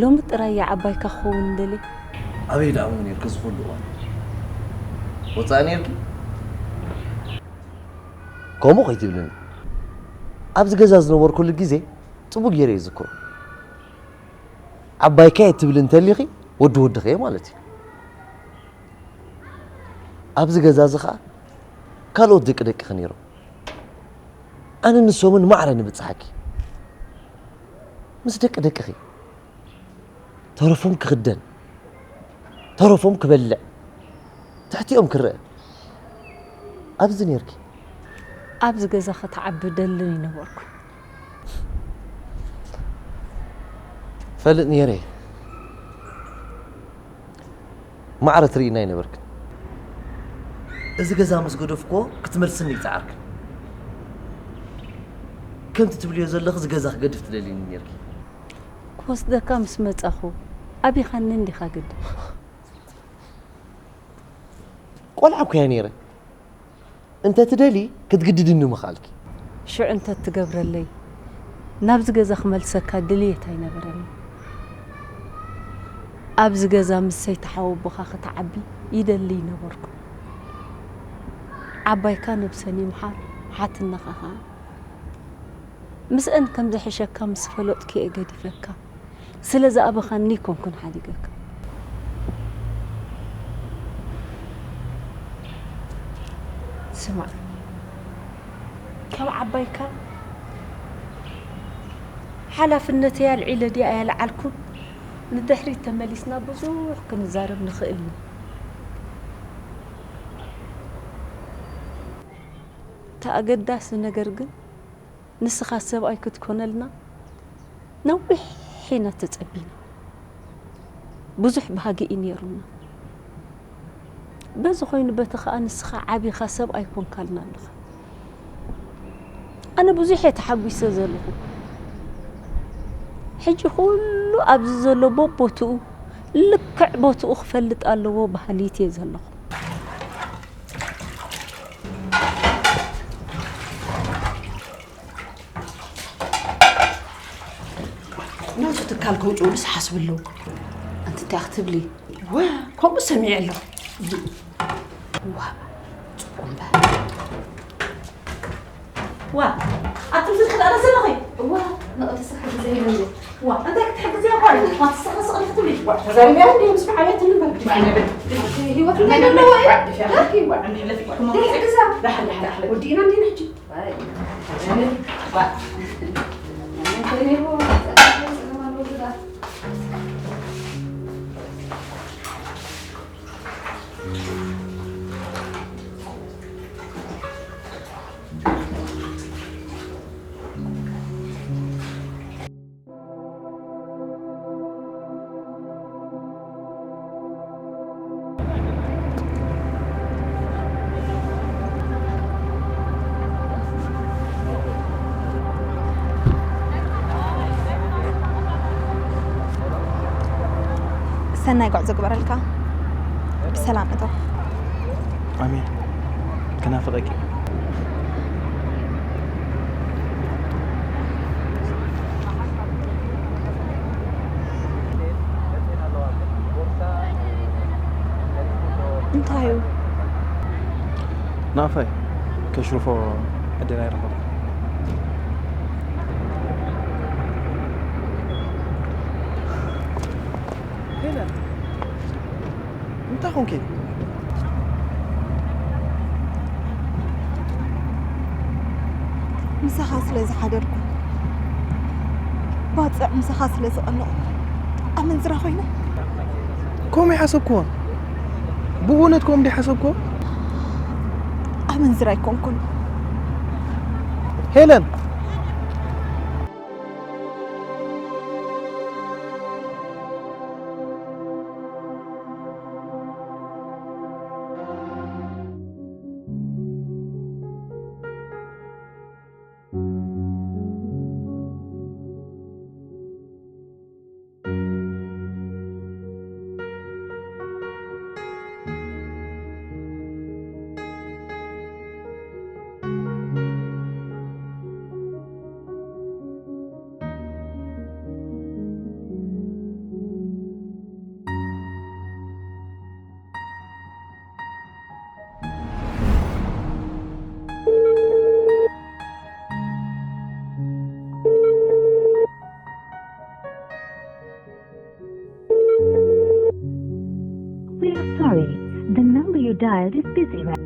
ሎሚ ጥራይ እያ ዓባይካ ክኸውን እንደሊ። ኣበይ ደኣ እሞ ነይርኪ እዚ ኩሉ እዋን? ወጻኢ ነይርኪ? ከምኡ ከይትብልኒ። ኣብዚ ገዛ ዝነበርኩሉ ግዜ ጽቡቕ ገይረ እየ ዝዝክሮ። ዓባይካ እየ ትብሊ እንተሊኺ ወዲ ወድኺ እየ ማለት እዩ። ኣብዚ ገዛ እዚ ኸኣ ካልኦት ደቂ ደቅኺ ነይሮም። ኣነ ንሶምን ማዕረ ንብጽሓኪ። ምስ ደቂ ደቅኺ። ተረፎም ክኽደን፣ ተረፎም ክበልዕ፣ ትሕቲኦም ክረአ። ኣብዚ ነይርኪ። ኣብዚ ገዛ ክትዓቢ ደልን ይነበርኩ። ፈልጥ ነይረ። ማዕረ ትርእይና ኣይነበርክን። እዚ ገዛ ምስ ገደፍክዎ ክትመልስኒ ይጸዓርክን። ከምቲ ትብልዮ ዘለኺ እዚ ገዛ ክገድፍ ትደልይኒ ነይርኪ። ክወስደካ ምስ መጻኹ ኣቢኻኒ እንዲኻ ግዲ። ቆልዓ እኮ እያ ነይረ። እንተ ትደሊ ክትግድድኒ ምኽኣልኪ። ሽዑ እንተ ትገብረለይ ናብዚ ገዛ ክመልሰካ ድልየት ኣይነበረኒ። ኣብዚ ገዛ ምስ ሰይቲ ሓወቦኻ ክትዓቢ ይደሊ ይነበርኩ። ዓባይካ ነብሰን ይምሓር ሓትነኻ ኸኣ ምስአን ከም ዝሕሸካ ምስ ፈለጥኩ እየ ገዲፈካ። ስለ ዝኣበኻኒ ኣይኮንኩን ሓዲገካ። ስማዕ፣ ካብ ዓባይካ ሓላፍነተይ ኣልዒለ ድየ ኣየልዓልኩን ንድሕሪት ተመሊስና ብዙሕ ክንዛረብ ንኽእል ኢና። እቲ ኣገዳሲ ነገር ግን ንስኻ ሰብኣይ ክትኮነልና ነዊሕ ኢና ተጸቢና። ብዙሕ ባህጊ እዩ ነይሩና። በዚ ኮይኑ በቲ ኸኣ ንስኻ ዓቢኻ ሰብኣይ ኮንካልና ኣለኻ። ኣነ ብዙሕ እየ ተሓጒሰ ዘለኹ። ሕጂ ኩሉ ኣብዚ ዘሎ በቦትኡ ልክዕ ቦትኡ ክፈልጥ ኣለዎ በሃሊት እየ ዘለኹ። ናቱ ትካል ከውጭኡልስ ሓስብ ኣለዉ። ኣንቲ እንታይ ክትብሊ? ወ ከምኡ ሰሚዐ ኣለኹ። ዋ ጽቡቕ እምበር። ዋ ኣቲ ፍትሒ ዳኣ ዘለኺ? ዋ ንቕድስቲ ክትሕግዘ ኢለ እንዴ? ዋ እንታይ ክትሕግዘ ጓል? ዋ ትስቕስቕ ክትብሊ? ዋ ተዛሪበያ እንዴ ምስ መዓበየትኒ እምበር። ግዲፍ ኣይነብል። ህይወት እንታይ ኣለዎ እዩ? ዋ ግዲፍ እያ። ዋ እንድሕለፊ ዋ ሕማም ዘይሕግዛ። ዳሕል ዳሕል ዳሕል ወዲእና እንዴ ንሕጂ? ሰናይ ጉዕዞ ግበረልካ። ብሰላም እቶ። ኣሜን። ክናፍቐኪ። እንታይ እዩ? ናፋይ ከሽርፎ ዕድል ኣይረኸብኩ። ሄለን እንታይ ኮንኪ? ምሳኻ ስለ ዝሓደርኩ ባጽዕ ምሳኻ ስለ ዝቐንኦ ኣመንዝራ ኮይነ። ከምኡ ይሓሰብክዎ? ብእውነት ከምኡ እንዲ ሓሰብክዎ? ኣመንዝራ ኣይኮንኩን። ሄለን! We are sorry. The number you dialed is busy right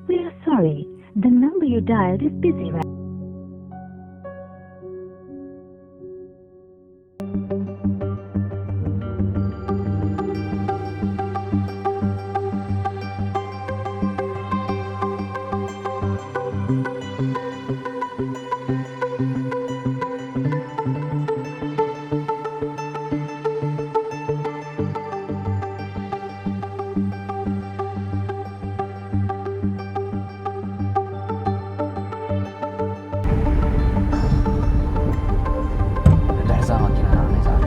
We are sorry. The number you dialed is busy right ድሕዛ ማኪና ንዓና ይስኣል።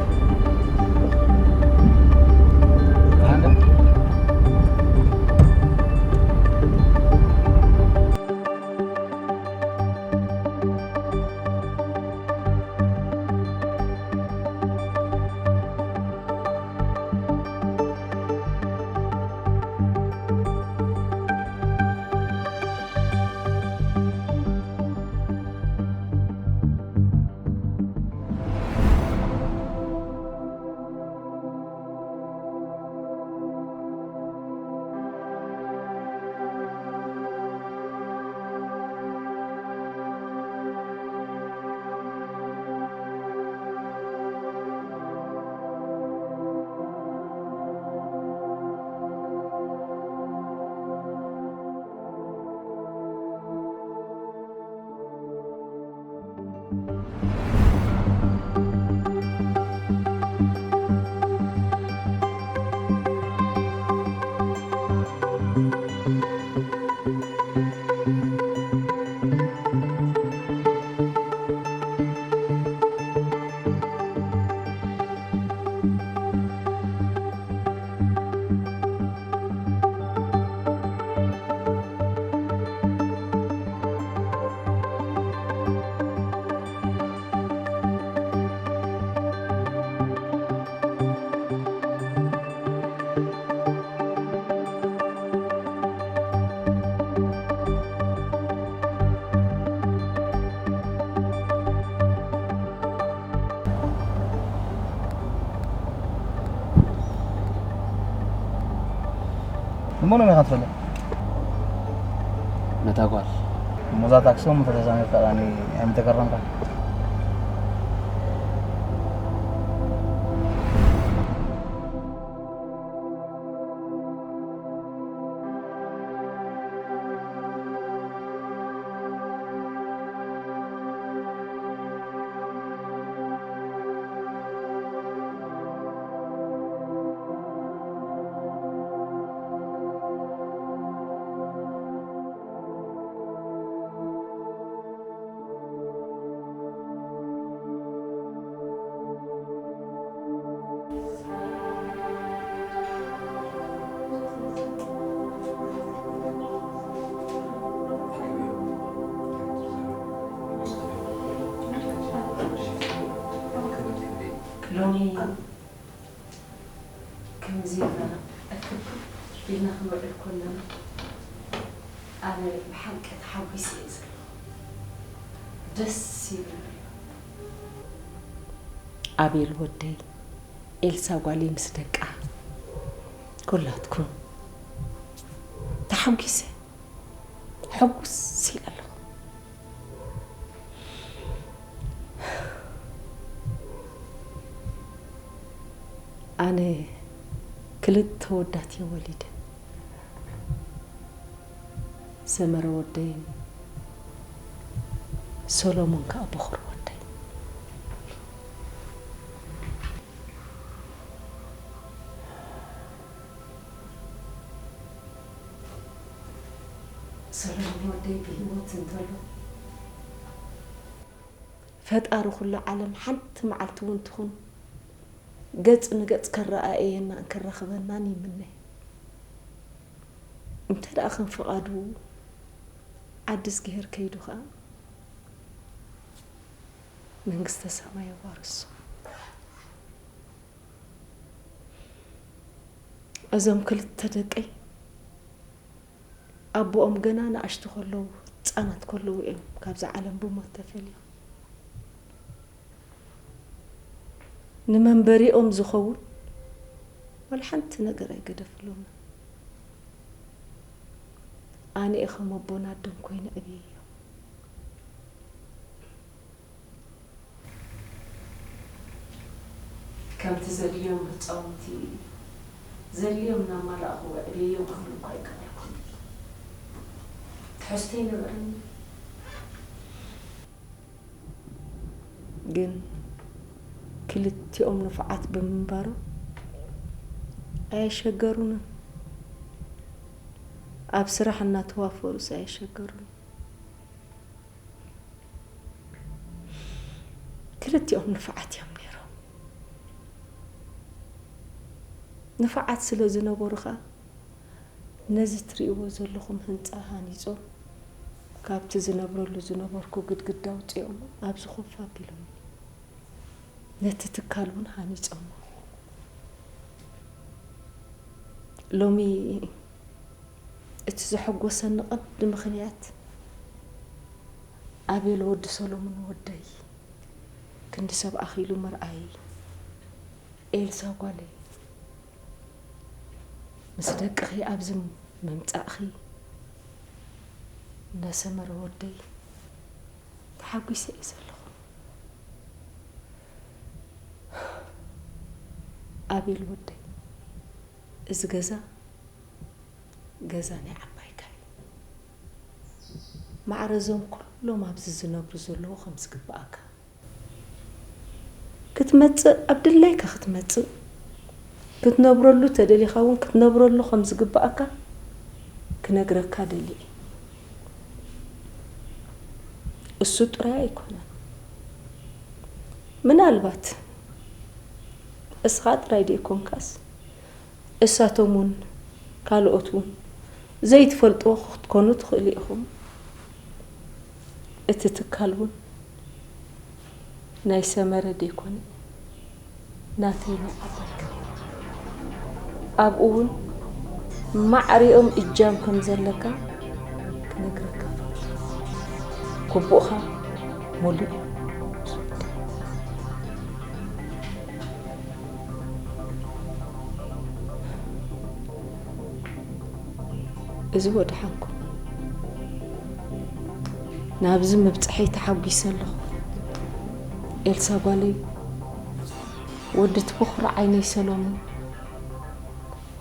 ንመኖም ኢኻ ትፈልጥ? ነታ ጓል። እሞ እዛ ታክሲ እሞ ተተዛሚርካ ዳኒ ኣይምተገረምካ? ሎሚ ከምዚ ኢልና እክብ ኢልና ክንውዕል ኮለና፣ ኣነ ብሓቂ ተሓጒሰ እየ ዘለኹ። ደስ ይብል። ኣቤል ወደይ፣ ኤልሳ ጓለይ ምስ ደቃ፣ ኩላትኩም ተሓጒሰ፣ ሕጉስ ኢለ ኣለኹ። ኣነ ክልተ ወዳት እየ ወሊደ። ሰመረ ወደይን ሰሎሞን ከኣ በኹር ወደይ። ሰሎሞን ወደይ ብህይወት እንተሎ፣ ፈጣሪ ኩሉ ዓለም ሓንቲ መዓልቲ እውን ትኹን ገጽ ንገጽ ከረኣእየናን ከራኽበናን ይምነ። እንተ ደኣ ከም ፍቓዱ ዓዲ እዝግሄር ከይዱ ኸኣ መንግስተ ሰማይ የዋርሶ። እዞም ክልተ ደቀይ ኣቦኦም ገና ንኣሽቱ ከለዉ፣ ህጻናት ከለዉ እዮም ካብዛ ዓለም ብሞት ተፈልዮም። ንመንበሪኦም ዝኸውን ዋላ ሓንቲ ነገር ኣይገደፍሎምን። ኣነ እየ ከም ኣቦን ኣደን ኮይነ ኣዕብየዮም። ከምቲ ዘድልዮም ህጻውንቲ፣ ዘድልዮም እናማላእኹ ኣዕብየዮም ክብል እኳ ኣይከኣልኩን። ትሕዝቶ ኣይነበረኒ። ግን ክልቲኦም ንፉዓት ብምንባሮም ኣየሸገሩንን። ኣብ ስራሕ እናተዋፈሩስ ኣየሸገሩንን። ክልቲኦም ንፉዓት እዮም ነይሮም። ንፉዓት ስለ ዝነበሩ ኸኣ ነዚ ትርእይዎ ዘለኹም ህንጻ ሃኒጾም፣ ካብቲ ዝነብረሉ ዝነበርኩ ግድግዳ ኣውጺኦም ኣብዚ ኮፍ ኣቢሎምኒ። ነቲ ትካል እውን ሃኒጾሞ። ሎሚ እቲ ዘሐጎሰኒ ቀንዲ ምኽንያት፣ ኣቤል ወዲ ሰሎሞን ወደይ፣ ክንዲ ሰብ ኣኺሉ ምርኣይ፣ ኤልሳ ጓለይ፣ ምስ ደቅኺ ኣብዚ ምምጻእኺ፣ ነሰመረ ወደይ፣ ተሓጒሰ እየ ዘለኹ። ኣቤል ወደይ፣ እዚ ገዛ፣ ገዛ ናይ ዓባይካ እዩ። ማዕረ እዞም ኩሎም ኣብዚ ዝነብሩ ዘለዉ ከም ዝግብኣካ። ክትመጽእ ኣብ ድላይካ ክትመጽእ፣ ክትነብረሉ ተደሊኻ እውን ክትነብረሉ ከም ዝግብኣካ ክነግረካ ደልየ። እሱ ጥራይ ኣይኮነን። ምናልባት እስኻ ጥራይ ደይኮንካስ፣ እሳቶም እውን ካልኦት እውን ዘይትፈልጥዎ ክትኮኑ ትኽእሉ ኢኹም። እቲ ትካል እውን ናይ ሰመረ ደይኮነ፣ ናተይ ናይ ዓባይካ። ኣብኡ እውን ማዕሪኦም እጃም ከም ዘለካ ክነግረካ እፈቱ። ግቡእኻ ሙሉእ እዩ። እዚ ወድሓንኩም። ናብዚ ምብጽሐይ ተሓጒሰ ኣለኹ። ኤልሳ ጓለይ፣ ወዲ እቲ በኹሪ ዓይነይ ሰሎሞን፣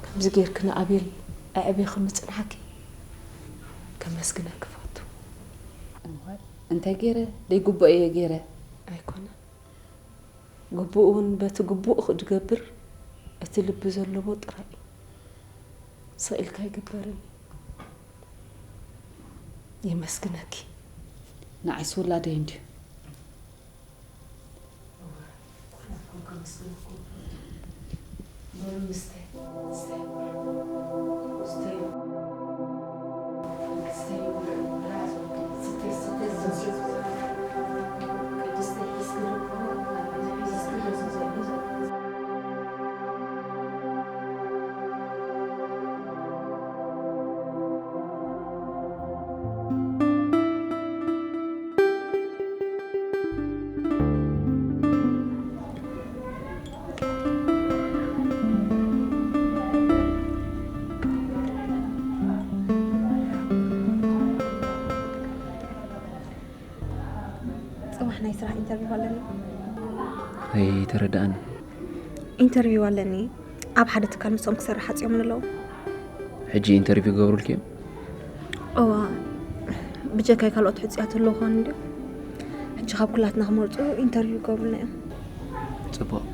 ከምዚ ጌርኪ ንኣቤል ኣዕቢኺ ምጽንሓኪ ከመስግነኪ እፈቱ። እምበር እንታይ ገይረ? ደይግብኦ እየ ገይረ። ኣይኮነን። ግቡእ እውን በቲ ግቡእ ክድገብር እቲ ልቢ ዘለዎ ጥራይ እዩ። ስቕ ኢልካ ኣይግበርን እዩ። የመስግነኪ። ንዓይስ ውላደይ እንድዩ። እወ፣ ኩላትኩም ከመስግነኩም። በሉ ንስተ፣ ንስተ፣ ንስተ። ናይ ስራሕ ኢንተርቪው ኣለኒ። ኣይተረድኣን። ኢንተርቪው ኣለኒ። ኣብ ሓደ ትካል ምስኦም ክሰርሕ ሓፂኦም ኣለዉ። ሕጂ ኢንተርቪው ክገብሩልኪ እዮም? እዋ፣ ብጀካይ ካልኦት ሕፅያት ኣለዉ ኾን እንዲ። ሕጂ ካብ ኩላትና ክመርፁ ኢንተርቪው ክገብሩልና እዮም። ፅቡቕ።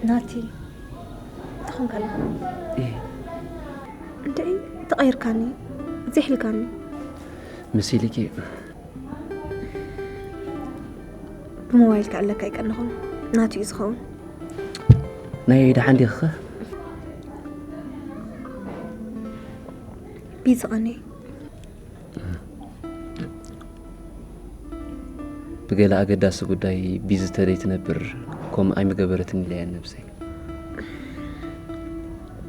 ናቲ፣ እንታይ ኾንካ ኣለኻ? እየ። እንድዒ፣ ተቐይርካኒ፣ ዚሒልካኒ። መሲልኪ። ብሞባይል ክዕለካ ኣይቀነኹን። ናቱ እዩ ዝኸውን። ናይ ደሓን ዲኽኸ? ቢዚ ቐኒ። ብገለ ኣገዳሲ ጉዳይ ቢዚ ተደይትነብር ከምኡ ኣይምገበረትን ኢለያ ነብሰይ።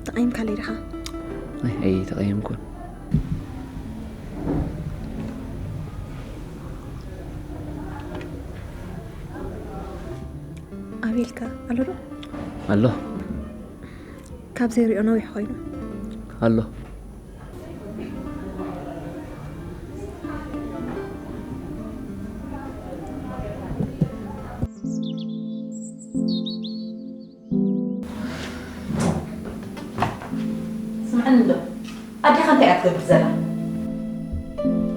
ተቐይምካለይ ዲኻ? ኣይ፣ ኣይተቐየምኩን። ኣቤልከ ኣሎ ዶ? ኣሎ። ካብ ዘይሪኦ ነዊሕ ኮይኑ። ኣሎ። ስምዐኒ እንዶ፣ ኣዴኻ እንታይ እያ ትገብር ዘላ?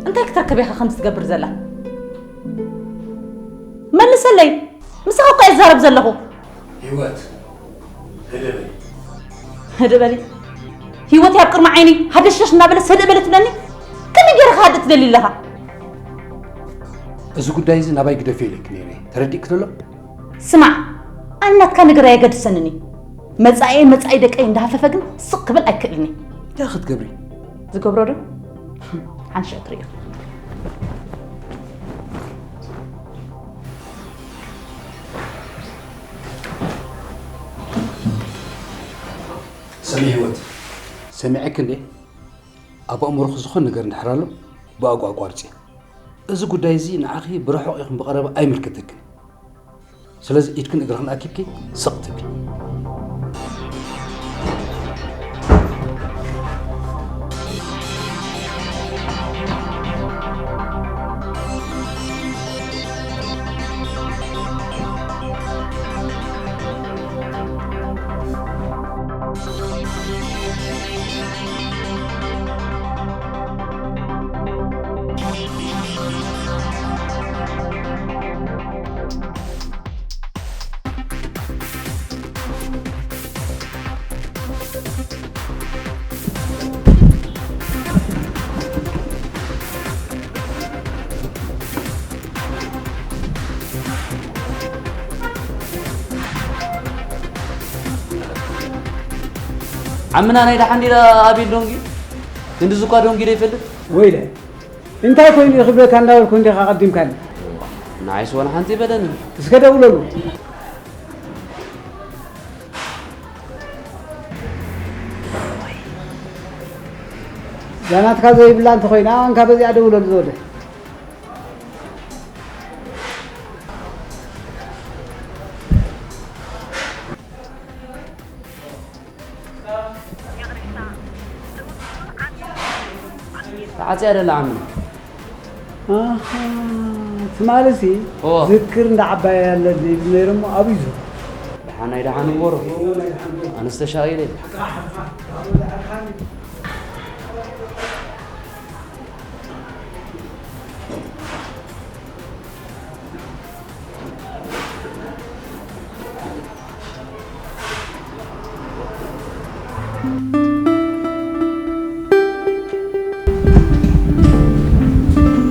እንታይ ክትረክብ ኢኻ ከምዚ ትገብር ዘላ? መልሰለይ። ምሳኻ እኮ እየ ዝዛረብ ዘለኹ። ህይወት፣ ህድእ በሊ። ህድእ በሊ። ህይወት ኣብ ቅድሚ ዓይኒ ሃደሽደሽ እናበለስ ህድእ በሊ ትብለኒ? ከመይ ገይረ ክሃድእ ትደሊ ኣለኻ? እዚ ጉዳይ እዚ ናባይ ግደፍዮ ኢለኪ ነይረ። ተረዲእኪ ተሎ? ስማዕ፣ ኣነ ናትካ ነገር ኣየገድሰንን እዩ። መጻኢየን መጻኢ ደቀይ እንዳሃፈፈ ግን ስቕ ክብል ኣይክእልን እየ። እንታይ ክትገብሪ? ዝገብሮ ዶ? ሓንሻዕ ትርእዮ። ስሚ ህይወት። ሰሚዐኪ እንዴ? ኣብ ኣእምሮኺ ዝኾነ ነገር እንድሕር ኣሎ፣ ብኣግኡ ኣቋርጺ። እዚ ጉዳይ እዚ ንዓኺ ብርሑቕ ይኹን ብቐረባ ኣይምልከተክን። ስለዚ ኢድክን እግርኽን ኣኪብኪ ስቕ ትብሊ። ዓምና ናይ ደሓን ዲላ ኣቤል ዶንጊ? ክንድዚ እኳ ዶንጊ ዶ ይፈልጥ? ወይለ፣ እንታይ ኮይኑ እዩ ክብለካ እንዳበልኩ እንዲኻ ቀዲምካኒ? ንዓይስ ዋላ ሓንቲ ኣይበለንን። እስከ ደውለሉ። እዛ ናትካ ዘይብላ እንተኾይና፣ እንካ በዚኣ ደውለሉ ዝወደ። ተዓጽያ ደላ ዓምና። ኣሃ፣ ትማልሲ እዎ። ዝክር እንዳ ዓባይ ኣለኒ ይብል ነይሩ እሞ ኣብዩ ዝህቡ። ደሓን ናይ ደሓን እምበሩ። ኣነስ ተሻቒለ።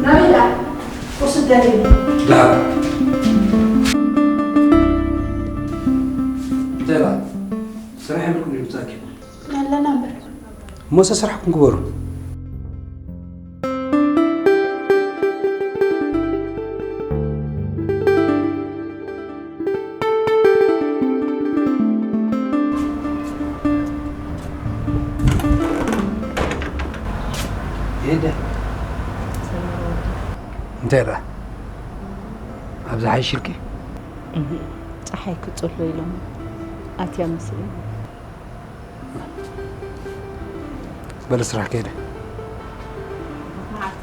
ናበይ ደኣ? ቁርሲ ትደልዩ? ደሓር። እንታይ ደኣ? ስራሕ የብልኩም ድዩ ብታኪ? ኣለና እምበር። እሞ ሰ ስራሕኩም ግበሩ። ሄደ። እንታይ ደኣ? ኣብዚ ሓይሽልኪ? እህ፣ ጸሓይ ክጽሎ ኢሎም ኣትያ መስለኒ። በል ስራሕ ከይደ። መዓልቲ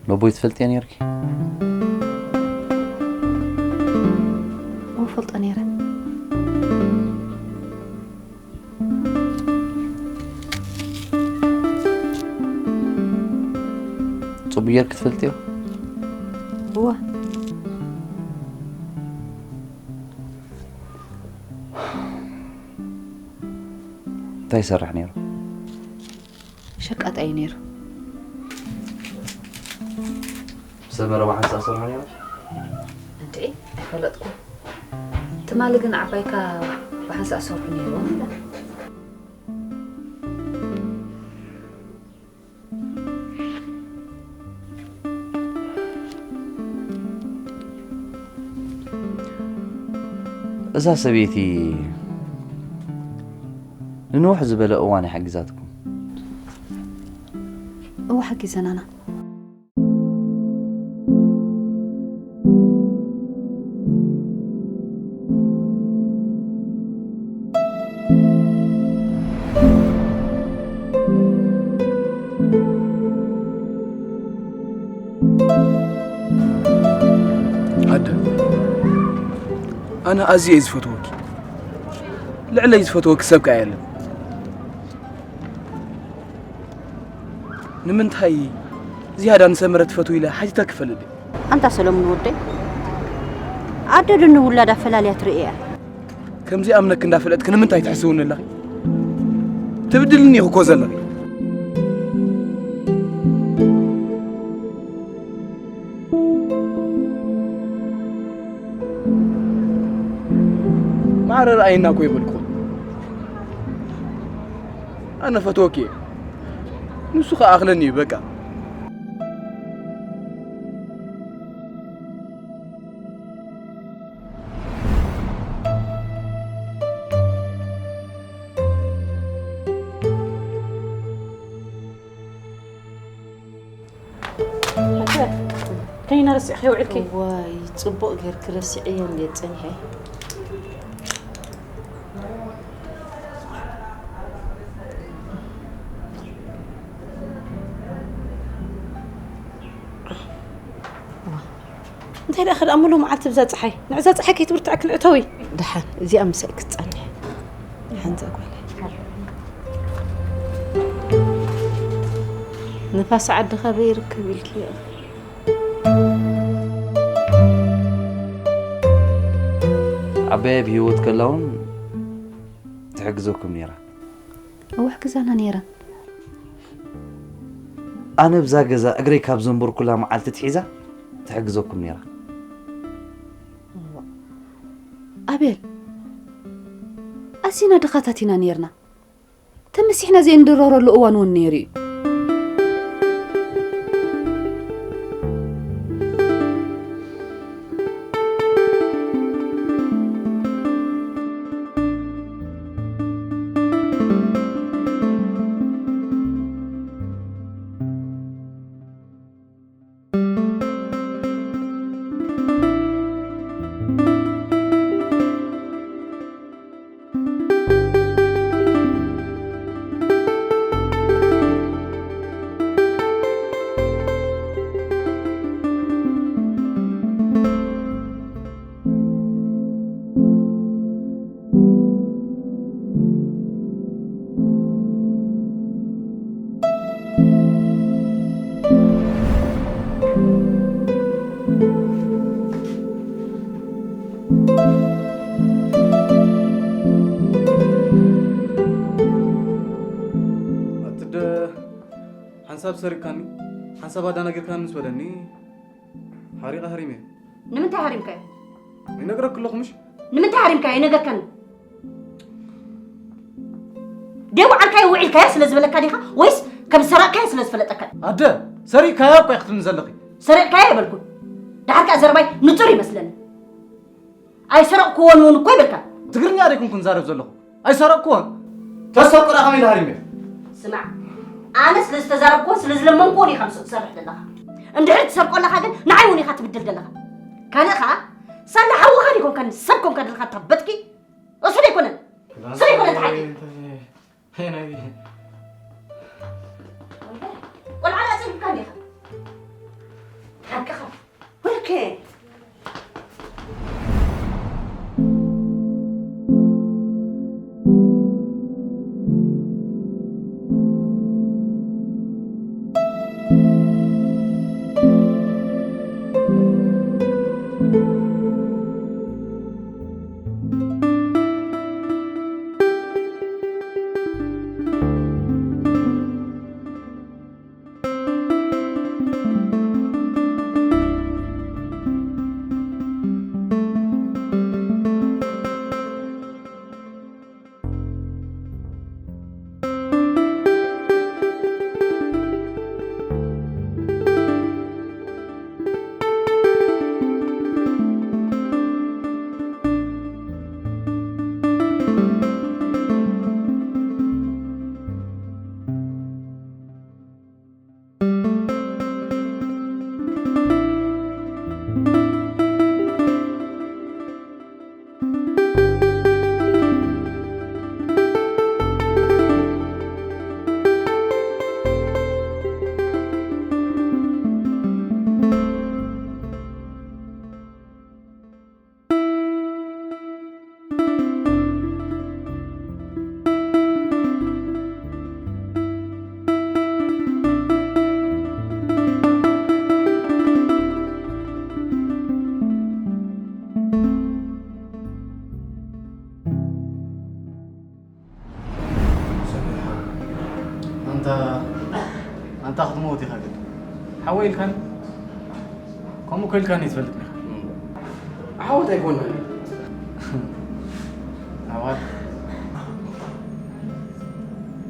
ነቦይ ትፈልጥዮ ነይርኪ? እፈልጦ ነይረ። ጽቡቅ ጌርኪ ትፈልጥዮ? እዋ። እንታይ ይሰርሕ ነይሩ? ሸቃጣይ እዩ ነይሩ። ሰመረ ብሓንሳእ ሰርሑ ነይሩ? እንዴ፣ ኣይፈለጥኩ። ትማሊ ግን ዓባይካ ብሓንሳእ ሰርሑ ነይሩ ኢላ። እዛ ሰበይቲ ንንውሕ ዝበለ እዋን ሓጊዛትኩም? እወ፣ ሓጊዘናና። ኣደ፣ ኣነ ኣዝየ እየ ዝፈትወኪ። ልዕለይ ዝፈትወኪ ሰብ ከኣ የለን። ንምንታይ ዝያዳ ንሰመረ ትፈትው ኢለ ሓቲተኪ ይፈልጥ ድየ? ኣንታ ሰለሙን ወደይ፣ ኣደ ዶ ንውላዳ ፈላልያ ትርኢ እያ? ከምዚ ኣምነኪ እንዳፈለጥኪ ንምንታይ ትሕስውኒ ኣለኺ? ትብድልኒ ኢኺ እኮ ዘለኺ። ማዕረ ረኣይና እኮ ይበልኩ። ኣነ ፈትወኪ እየ። ንሱ ኸኣ ኣኽለኒ እዩ በቃ። ኣንተ፣ ከይነ ረሲዕኺ ውዒልኪ? እዋይ፣ ጽቡቕ ጌርኪ ረሲዐዮ እንድየ ጸኒሐ። እንታይ ደኣ፣ ከደኣ ሙሉ መዓልቲ ብዛ ጸሓይ? ንዕዛ ጸሓይ ከይትብርትዐኪ ንእተዊ። ደሓን፣ እዚኣ ምሳይ ክትጸንሕ። ሓንዛ ጓለይ። ንፋስ ዓድኻ በይ ይርከብ ኢልኪ? ዓባየ ብህይወት ከላ እውን ትሕግዘኩም ነይራ። እወ፣ ሕግዛና ነይራ። ኣነ ብዛ ገዛ እግረይ ካብ ዘንበርኩላ መዓልቲ ትሒዛ ትሕግዘኩም ነይራ። እወ። ኣቤል፣ ኣዚና ድኻታት ኢና ነይርና። ተመሲሕና ዘይንድረረሉ እዋን እውን ነይሩ እዩ። ኣትደ ሓንሳብ ሰሪቕካኒ፣ ሓንሳብ ኣዳናጊርካኒ ምስ በለኒ፣ ሓሪቐ ሃሪመ። ንምንታይ ሃሪምካዮ? ይነግረኪ ኣለኹ ምሽ? ንምንታይ ሃሪምካዮ? ይነገርከኒ። ደይ ውዓልካዮ ውዒልካዮ ስለ ዝበለካ ዲኻ? ወይስ ከም ዝሰረቕካዮ ስለ ዝፈለጠካ? ኣደ፣ ሰሪቕካዮ እኮ ኢኺ ትብልኒ ዘለኺ። ሰሪቕካዮ ኣይበልኩን። ደሓር ከኣ ዘረባይ ንጹር ይመስለኒ። ኣይሰረቕክዎን እውን እኮ ይበልካ። ትግርኛ ዶ ኣይኮንኩን ዛረብ ዘለኹ? ኣይሰረቕክዎን። ተሰርቁ ደኣ ከመይ ኢለ ሃሪመ? ስማዕ፣ ኣነ ስለ ዝተዛረብክዎን ስለ ዝለመንክዎን ኢኻ ምስኡ ትሰርሕ ዘለኻ። እንድሕር ትሰርቆ ኣለኻ ግን ንዓይ እውን ኢኻ ትብድል ዘለኻ። ካልእ ኸኣ፣ ሳላ ሓውኻ ዲኮንካኒ፣ ሰብ ኮንካ ደለኻ እታ በትኪ? እሱ ዶ ኣይኮነን? እሱ ዶ ኣይኮነን ተሓቂ? ናይ ቆልዓ ላጸግካ እንዲኻ። ኢልካኒ? ከምኡ እኮ ኢልካኒ ትፈልጥ ኢኻ። ዓወት ኣይኮነን። ዓወት።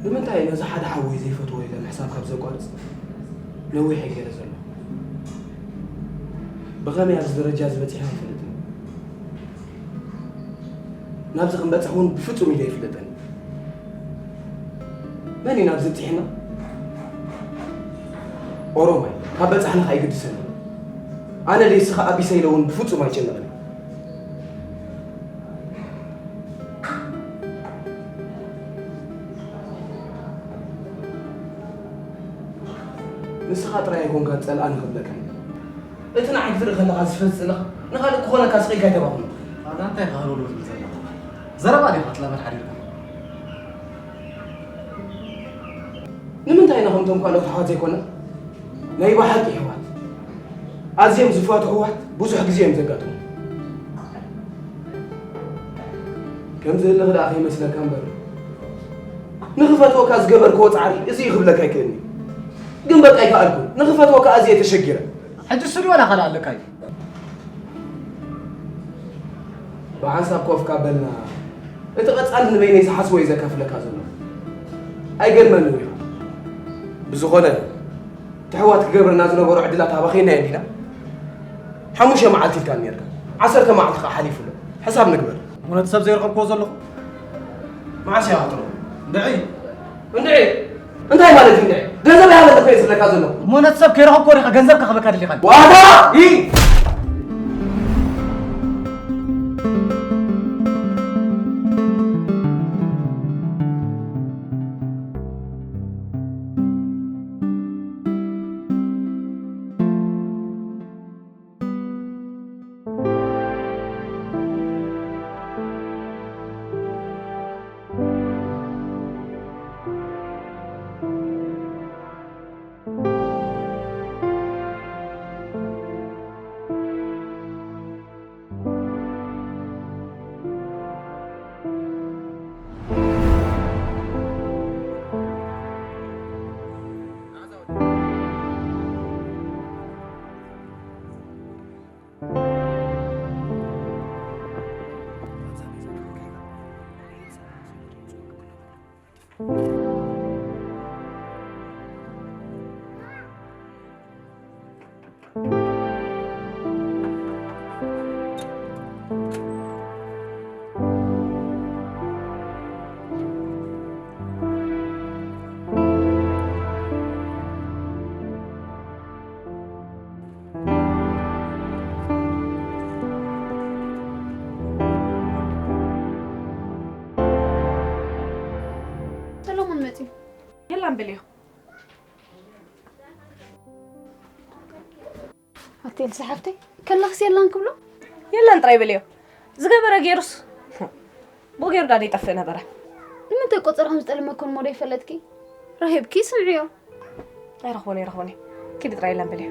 ንምንታይ ነዚ ሓደ ሓወይ ዘይፈትዎ ኢለ ምሕሳብ ካብ ዘቋርጽ ነዊሕ እዩ ገለ ዘሎ። ብኸመይ ኣብዚ ደረጃ እዚ በጺሕና ኣይፈልጥን። ናብዚ ክንበጽሕ እውን ብፍጹም ኢለ ኣይፍለጠን። መን እዩ ናብዚ ኣብጺሕና? ኦሮማይ፣ ካብ በጻሕና ከኣ ኣይግድሰን። ኣነ ደይ ስኻ ኣቢሰ ኢለ እውን ብፍጹም ኣይጨነቕን። ንስኻ ጥራይ ኣይኮንካ ጸልኣኒ ክብለካ እዩ። እቲ ንዓይ ክትርኢ ከለኻ ዝፈዝ ጸለኻ ንኻልእ ክኾነካ ስቕ ኢልካ ኣይተባኽኖ። ኣታ እንታይ ኢኻ ህልውልው ትብል ዘለኻ? ዘረባ ዲኻ ክትላመድ ሓዲርካ? ንምንታይ ኢና ከምቶም ካልኦት ኣሕዋት ዘይኮና? ናይ ብሓቂ ኣሕዋት፣ ኣዝዮም ዝፋትሑ ኣሕዋት ብዙሕ ግዜ እዮም ዘጋጥሙ። ከምዚ ህልኽ ደኣ ከይመስለካ እምበር፣ ንኽፈትወካ ዝገበርክዎ ጻዕሪ እዚ እዩ ክብለካ ኣይክእልን እየ። ግን በቃ ኣይከኣልኩን። ንኽፈትወካ ኣዝየ ተሸጊረ። ሕጂ እሱ ድዩ ዋላ ካልእ ኣለካ እዩ? ብሓንሳብ ኮፍ ካብ በልና፣ እቲ ቀጻሊ ንበይነይ ዝሓስቦ እዩ ዘካፍለካ ዘሎ። ኣይገርመንን እዩ። ብዝኾነ፣ እቲ ኣሕዋት ክገብረና ዝነበሮ ዕድላት ኣባኺናዮ እንዲና? ሓሙሽተ መዓልቲ ኢልካ ነርካ። ዓሰርተ መዓልቲ ከኣ ሓሊፉ ኣሎ። ሕሳብ ንግበር። እውነት ሰብ ዘይረኸብክዎ ዘለኹ? መዓስ እያ ክትረኽቦ? እንድዒ! እንድዒ! እንታይ ማለት እዩ እንድዒ? ገንዘብ ይሃበኒ እኮ እየ ዝብለካ ዘለኹ። እሞ ነቲ ሰብ ከይረኸብክዎ ዲኻ ገንዘብ ክህበካ ደሊኻኒ? ዋታ! ኢ! ሰሎሞን መጺኡ። የላን በልዮ። ኣቲ ኤልሳ ሓፍተይ፣ ከለኽስ የላን ክብሎ? የላን ጥራይ በልዮ። ዝገበረ ገይሩስ፣ ብኡ ገይሩ ዳ ዘይጠፍእ ነበረ። ንምንታይ ቆጸራ ከም ዝጠልመክን እሞ ዶ ይፈለጥኪ? ረኺብኪ ስምዕዮ። ኣይረኽቦን፣ ኣይረኽቦን እየ። ኪዲ ጥራይ የላን በልዮ።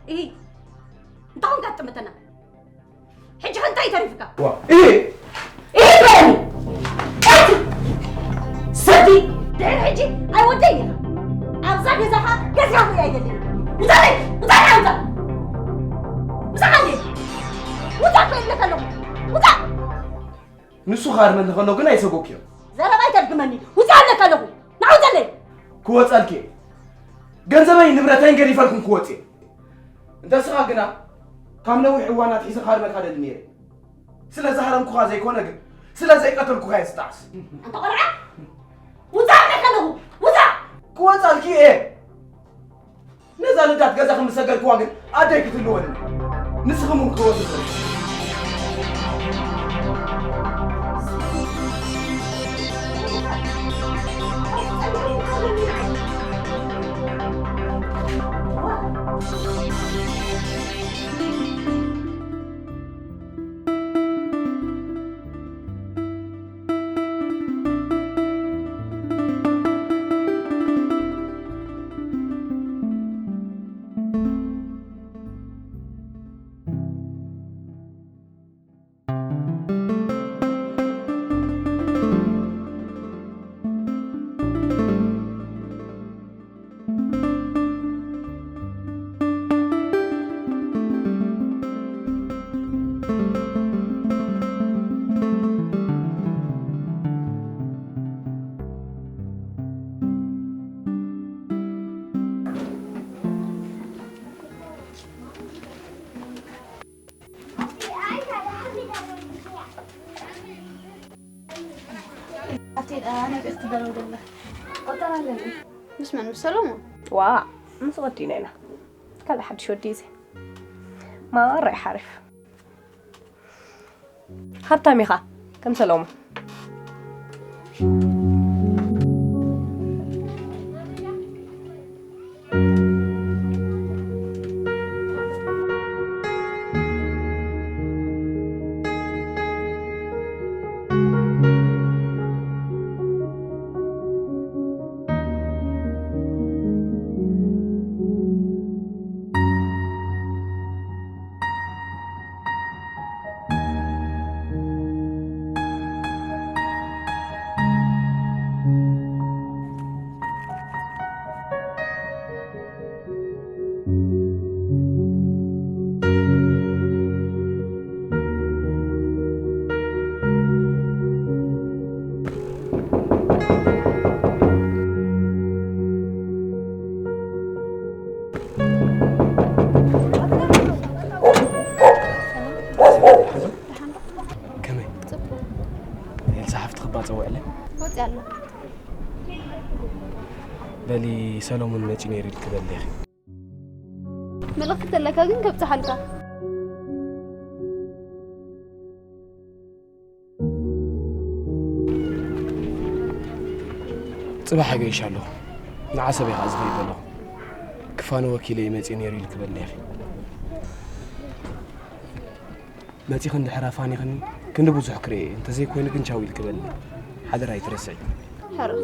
ኢሂ፣ እንታይ ኾንካ ትጥምተና? ሕጂ ኸ እንታይ ተሪፍካ? ዋ፣ ኢሂ! ኢሂ በለኒ! ቀቲ! ሰቲ! ድሕሪ ሕጂ ኣይወደይ ኢኻ። ኣብዛ ገዛኻ ገዚኻ ክርኢ ኣይደልን። ውጻለይ! ውጻለይ! ውጻ! ውጻ ካለይ! ውጻ እኮ ይብለካ ኣለኹ። ውጻ! ንሱ ክሃርመኒ ከሎ ግን ኣይሰጎግክዮን። ዘረባ ኣይተድግመኒ። ውጻ ይብለካ ኣለኹ። ንዓ ውጸለይ! ክወጸልኪ እየ። ገንዘበይን ንብረተይን ገዲፈልኩም ክወጽእ እየ። እንተ ንስኻ ግና ካብ ነዊሕ እዋን ኣትሒዘ ክሃርመካ ደሊ ነይረ። ስለ ዝሃረምኩኻ ዘይኮነ ግን ስለ ዘይቀተልኩኻ እየ ዝጠዓስ። ኣንታ ቆልዓ! ውጻ ይብለካ ኣለኹ። ውጻ! ክወጸልኪ እየ። እዛ ልዳት ገዛ ከም ዝሰገርክዋ ግን ኣደይ ክትህልወኒ። ንስኹም እውን ክህልወኒ። ምስ መን? ምስ ሰሎሞን? ዋ፣ ምስ ወዲና ኢና። ካልእ ሓድሽ ወዲ እዩ። ማራ እዩ ሓሪፍ። ሃብታም ኢኻ፣ ከም ሰሎሞን። ከመይ? ጽቡቕ። ኤልሳ ሓፍትኺ እባ ጸውዕለይ። ወጺኣ ኣላ። በሊ ሰሎሙን መጺኡ ነይሩ ኢልኪ በሊ ኢኺ። መልእኽቲ ተለካ ግን ከብጽሓልካ። ጽባሕ ኣገይሽ ኣለኹ። ንዓሰብ እየ ኸዓ ዝኸይድ ዘለኹ። ክፋኑ ወኪለይ መጺኡ ነይሩ ኢልኪ በሊ ኢኺ። መጺኺ እንድሕር ኣፋኒኽኒ ክንዲ ብዙሕ ክርኢ እየ። እንተዘይኮይኑ ግን ቻው ኢልኪ በልኒ። ሓደራ ኣይትረስዒ። ሕራይ።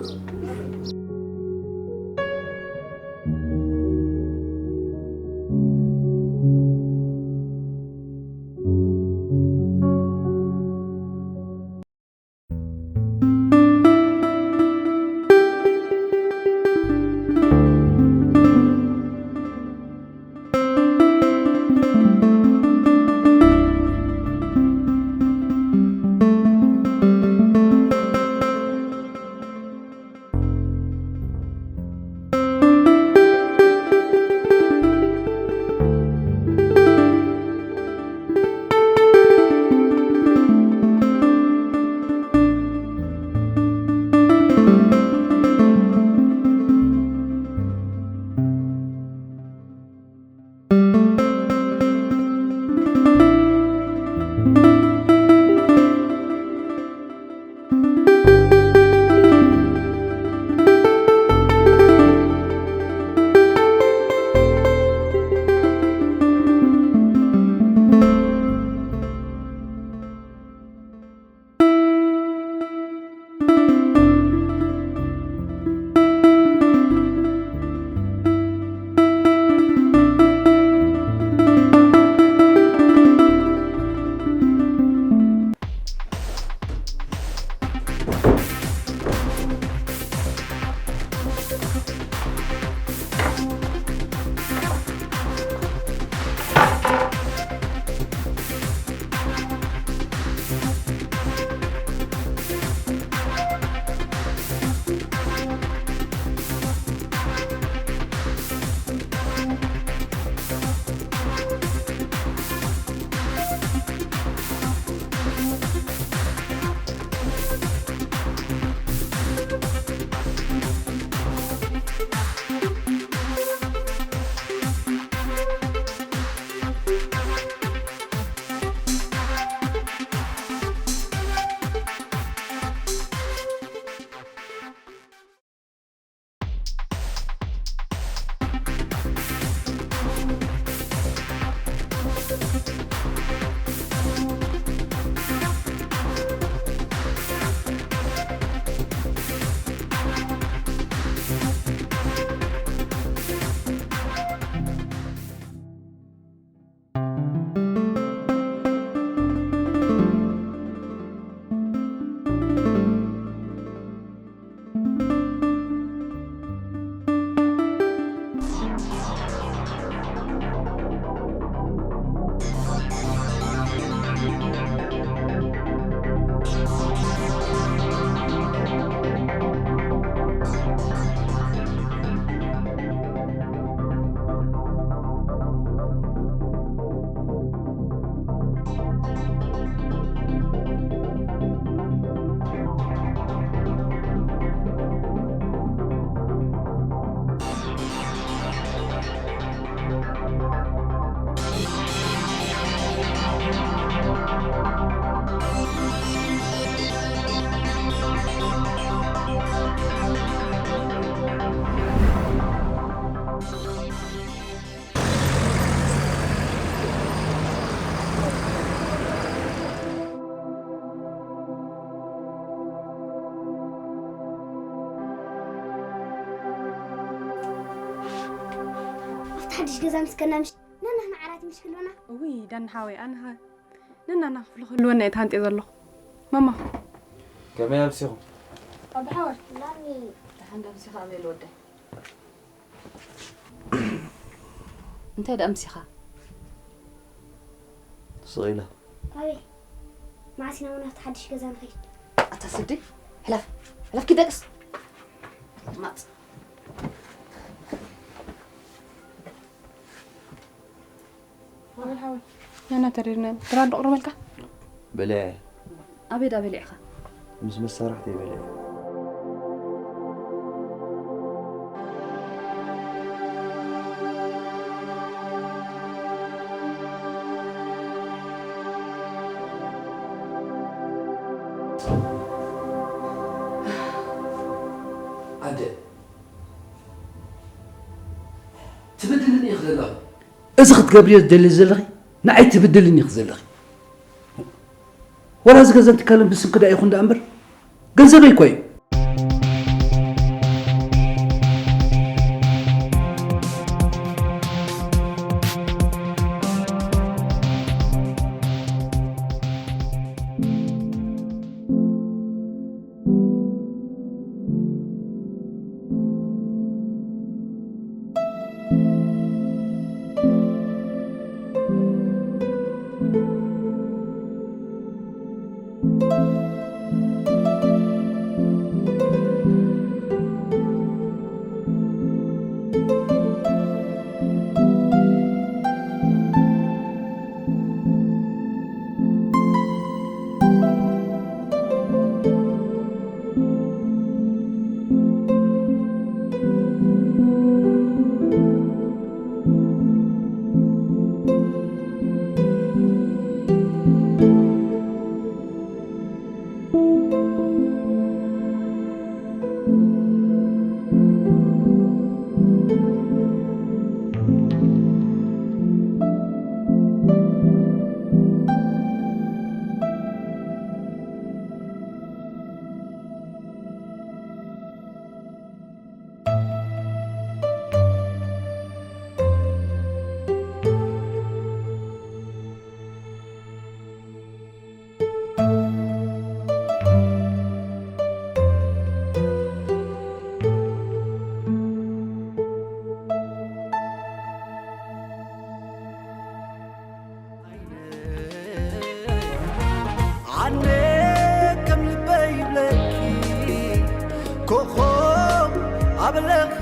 ሓድሽ ገዛ ምስ ከና ምሽ ነናህና ዓራት ምሽ ክህልወና። እውይ ዳኒ ሓወይ፣ ኣነ ኸ ነናና ክፍሊ ክህልወና እየ ተሃንጥየ ዘለኹ። ማማ። ከመይ ኣምሲኹም? ኣቢ ሓወይ። ዳኒ። ደሓን ዶ ኣምሲኻ ኣቤል ወደይ? እንታይ ደኣ ኣምሲኻ? ስቕ ኢላ። ኣቤል፣ መዓስ ኢና እውን ኣብቲ ሓድሽ ገዛ ንኸይድ? ኣታ ስዲ፣ ሕለፍ፣ ሕለፍ ኪድ ደቅስ። ማጽ። ኣቤል ሓወይ፣ ናና ተሪርና ኢና። ድራር ዶ ቅርበልካ? በልዐ። ኣበይ ዳ በሊዕኻ? ምስ መሳርሕተይ በልዐ። ኣደ፣ ትብድልኒ ኢኺ ዘለኺ። እዚ ክትገብርዮ ትደሊ ዘለኺ ንዓይ ትብድልኒ ኢኺ ዘለኺ። ወላ እዚ ገዛን ትካልን ብስምኪ ደኣ ይኹን ደኣ እምበር ገንዘበይ እኮ እዩ። ዓነ ከም ልበይ ይብለኪ ኮኾብ ኣብ ለኺ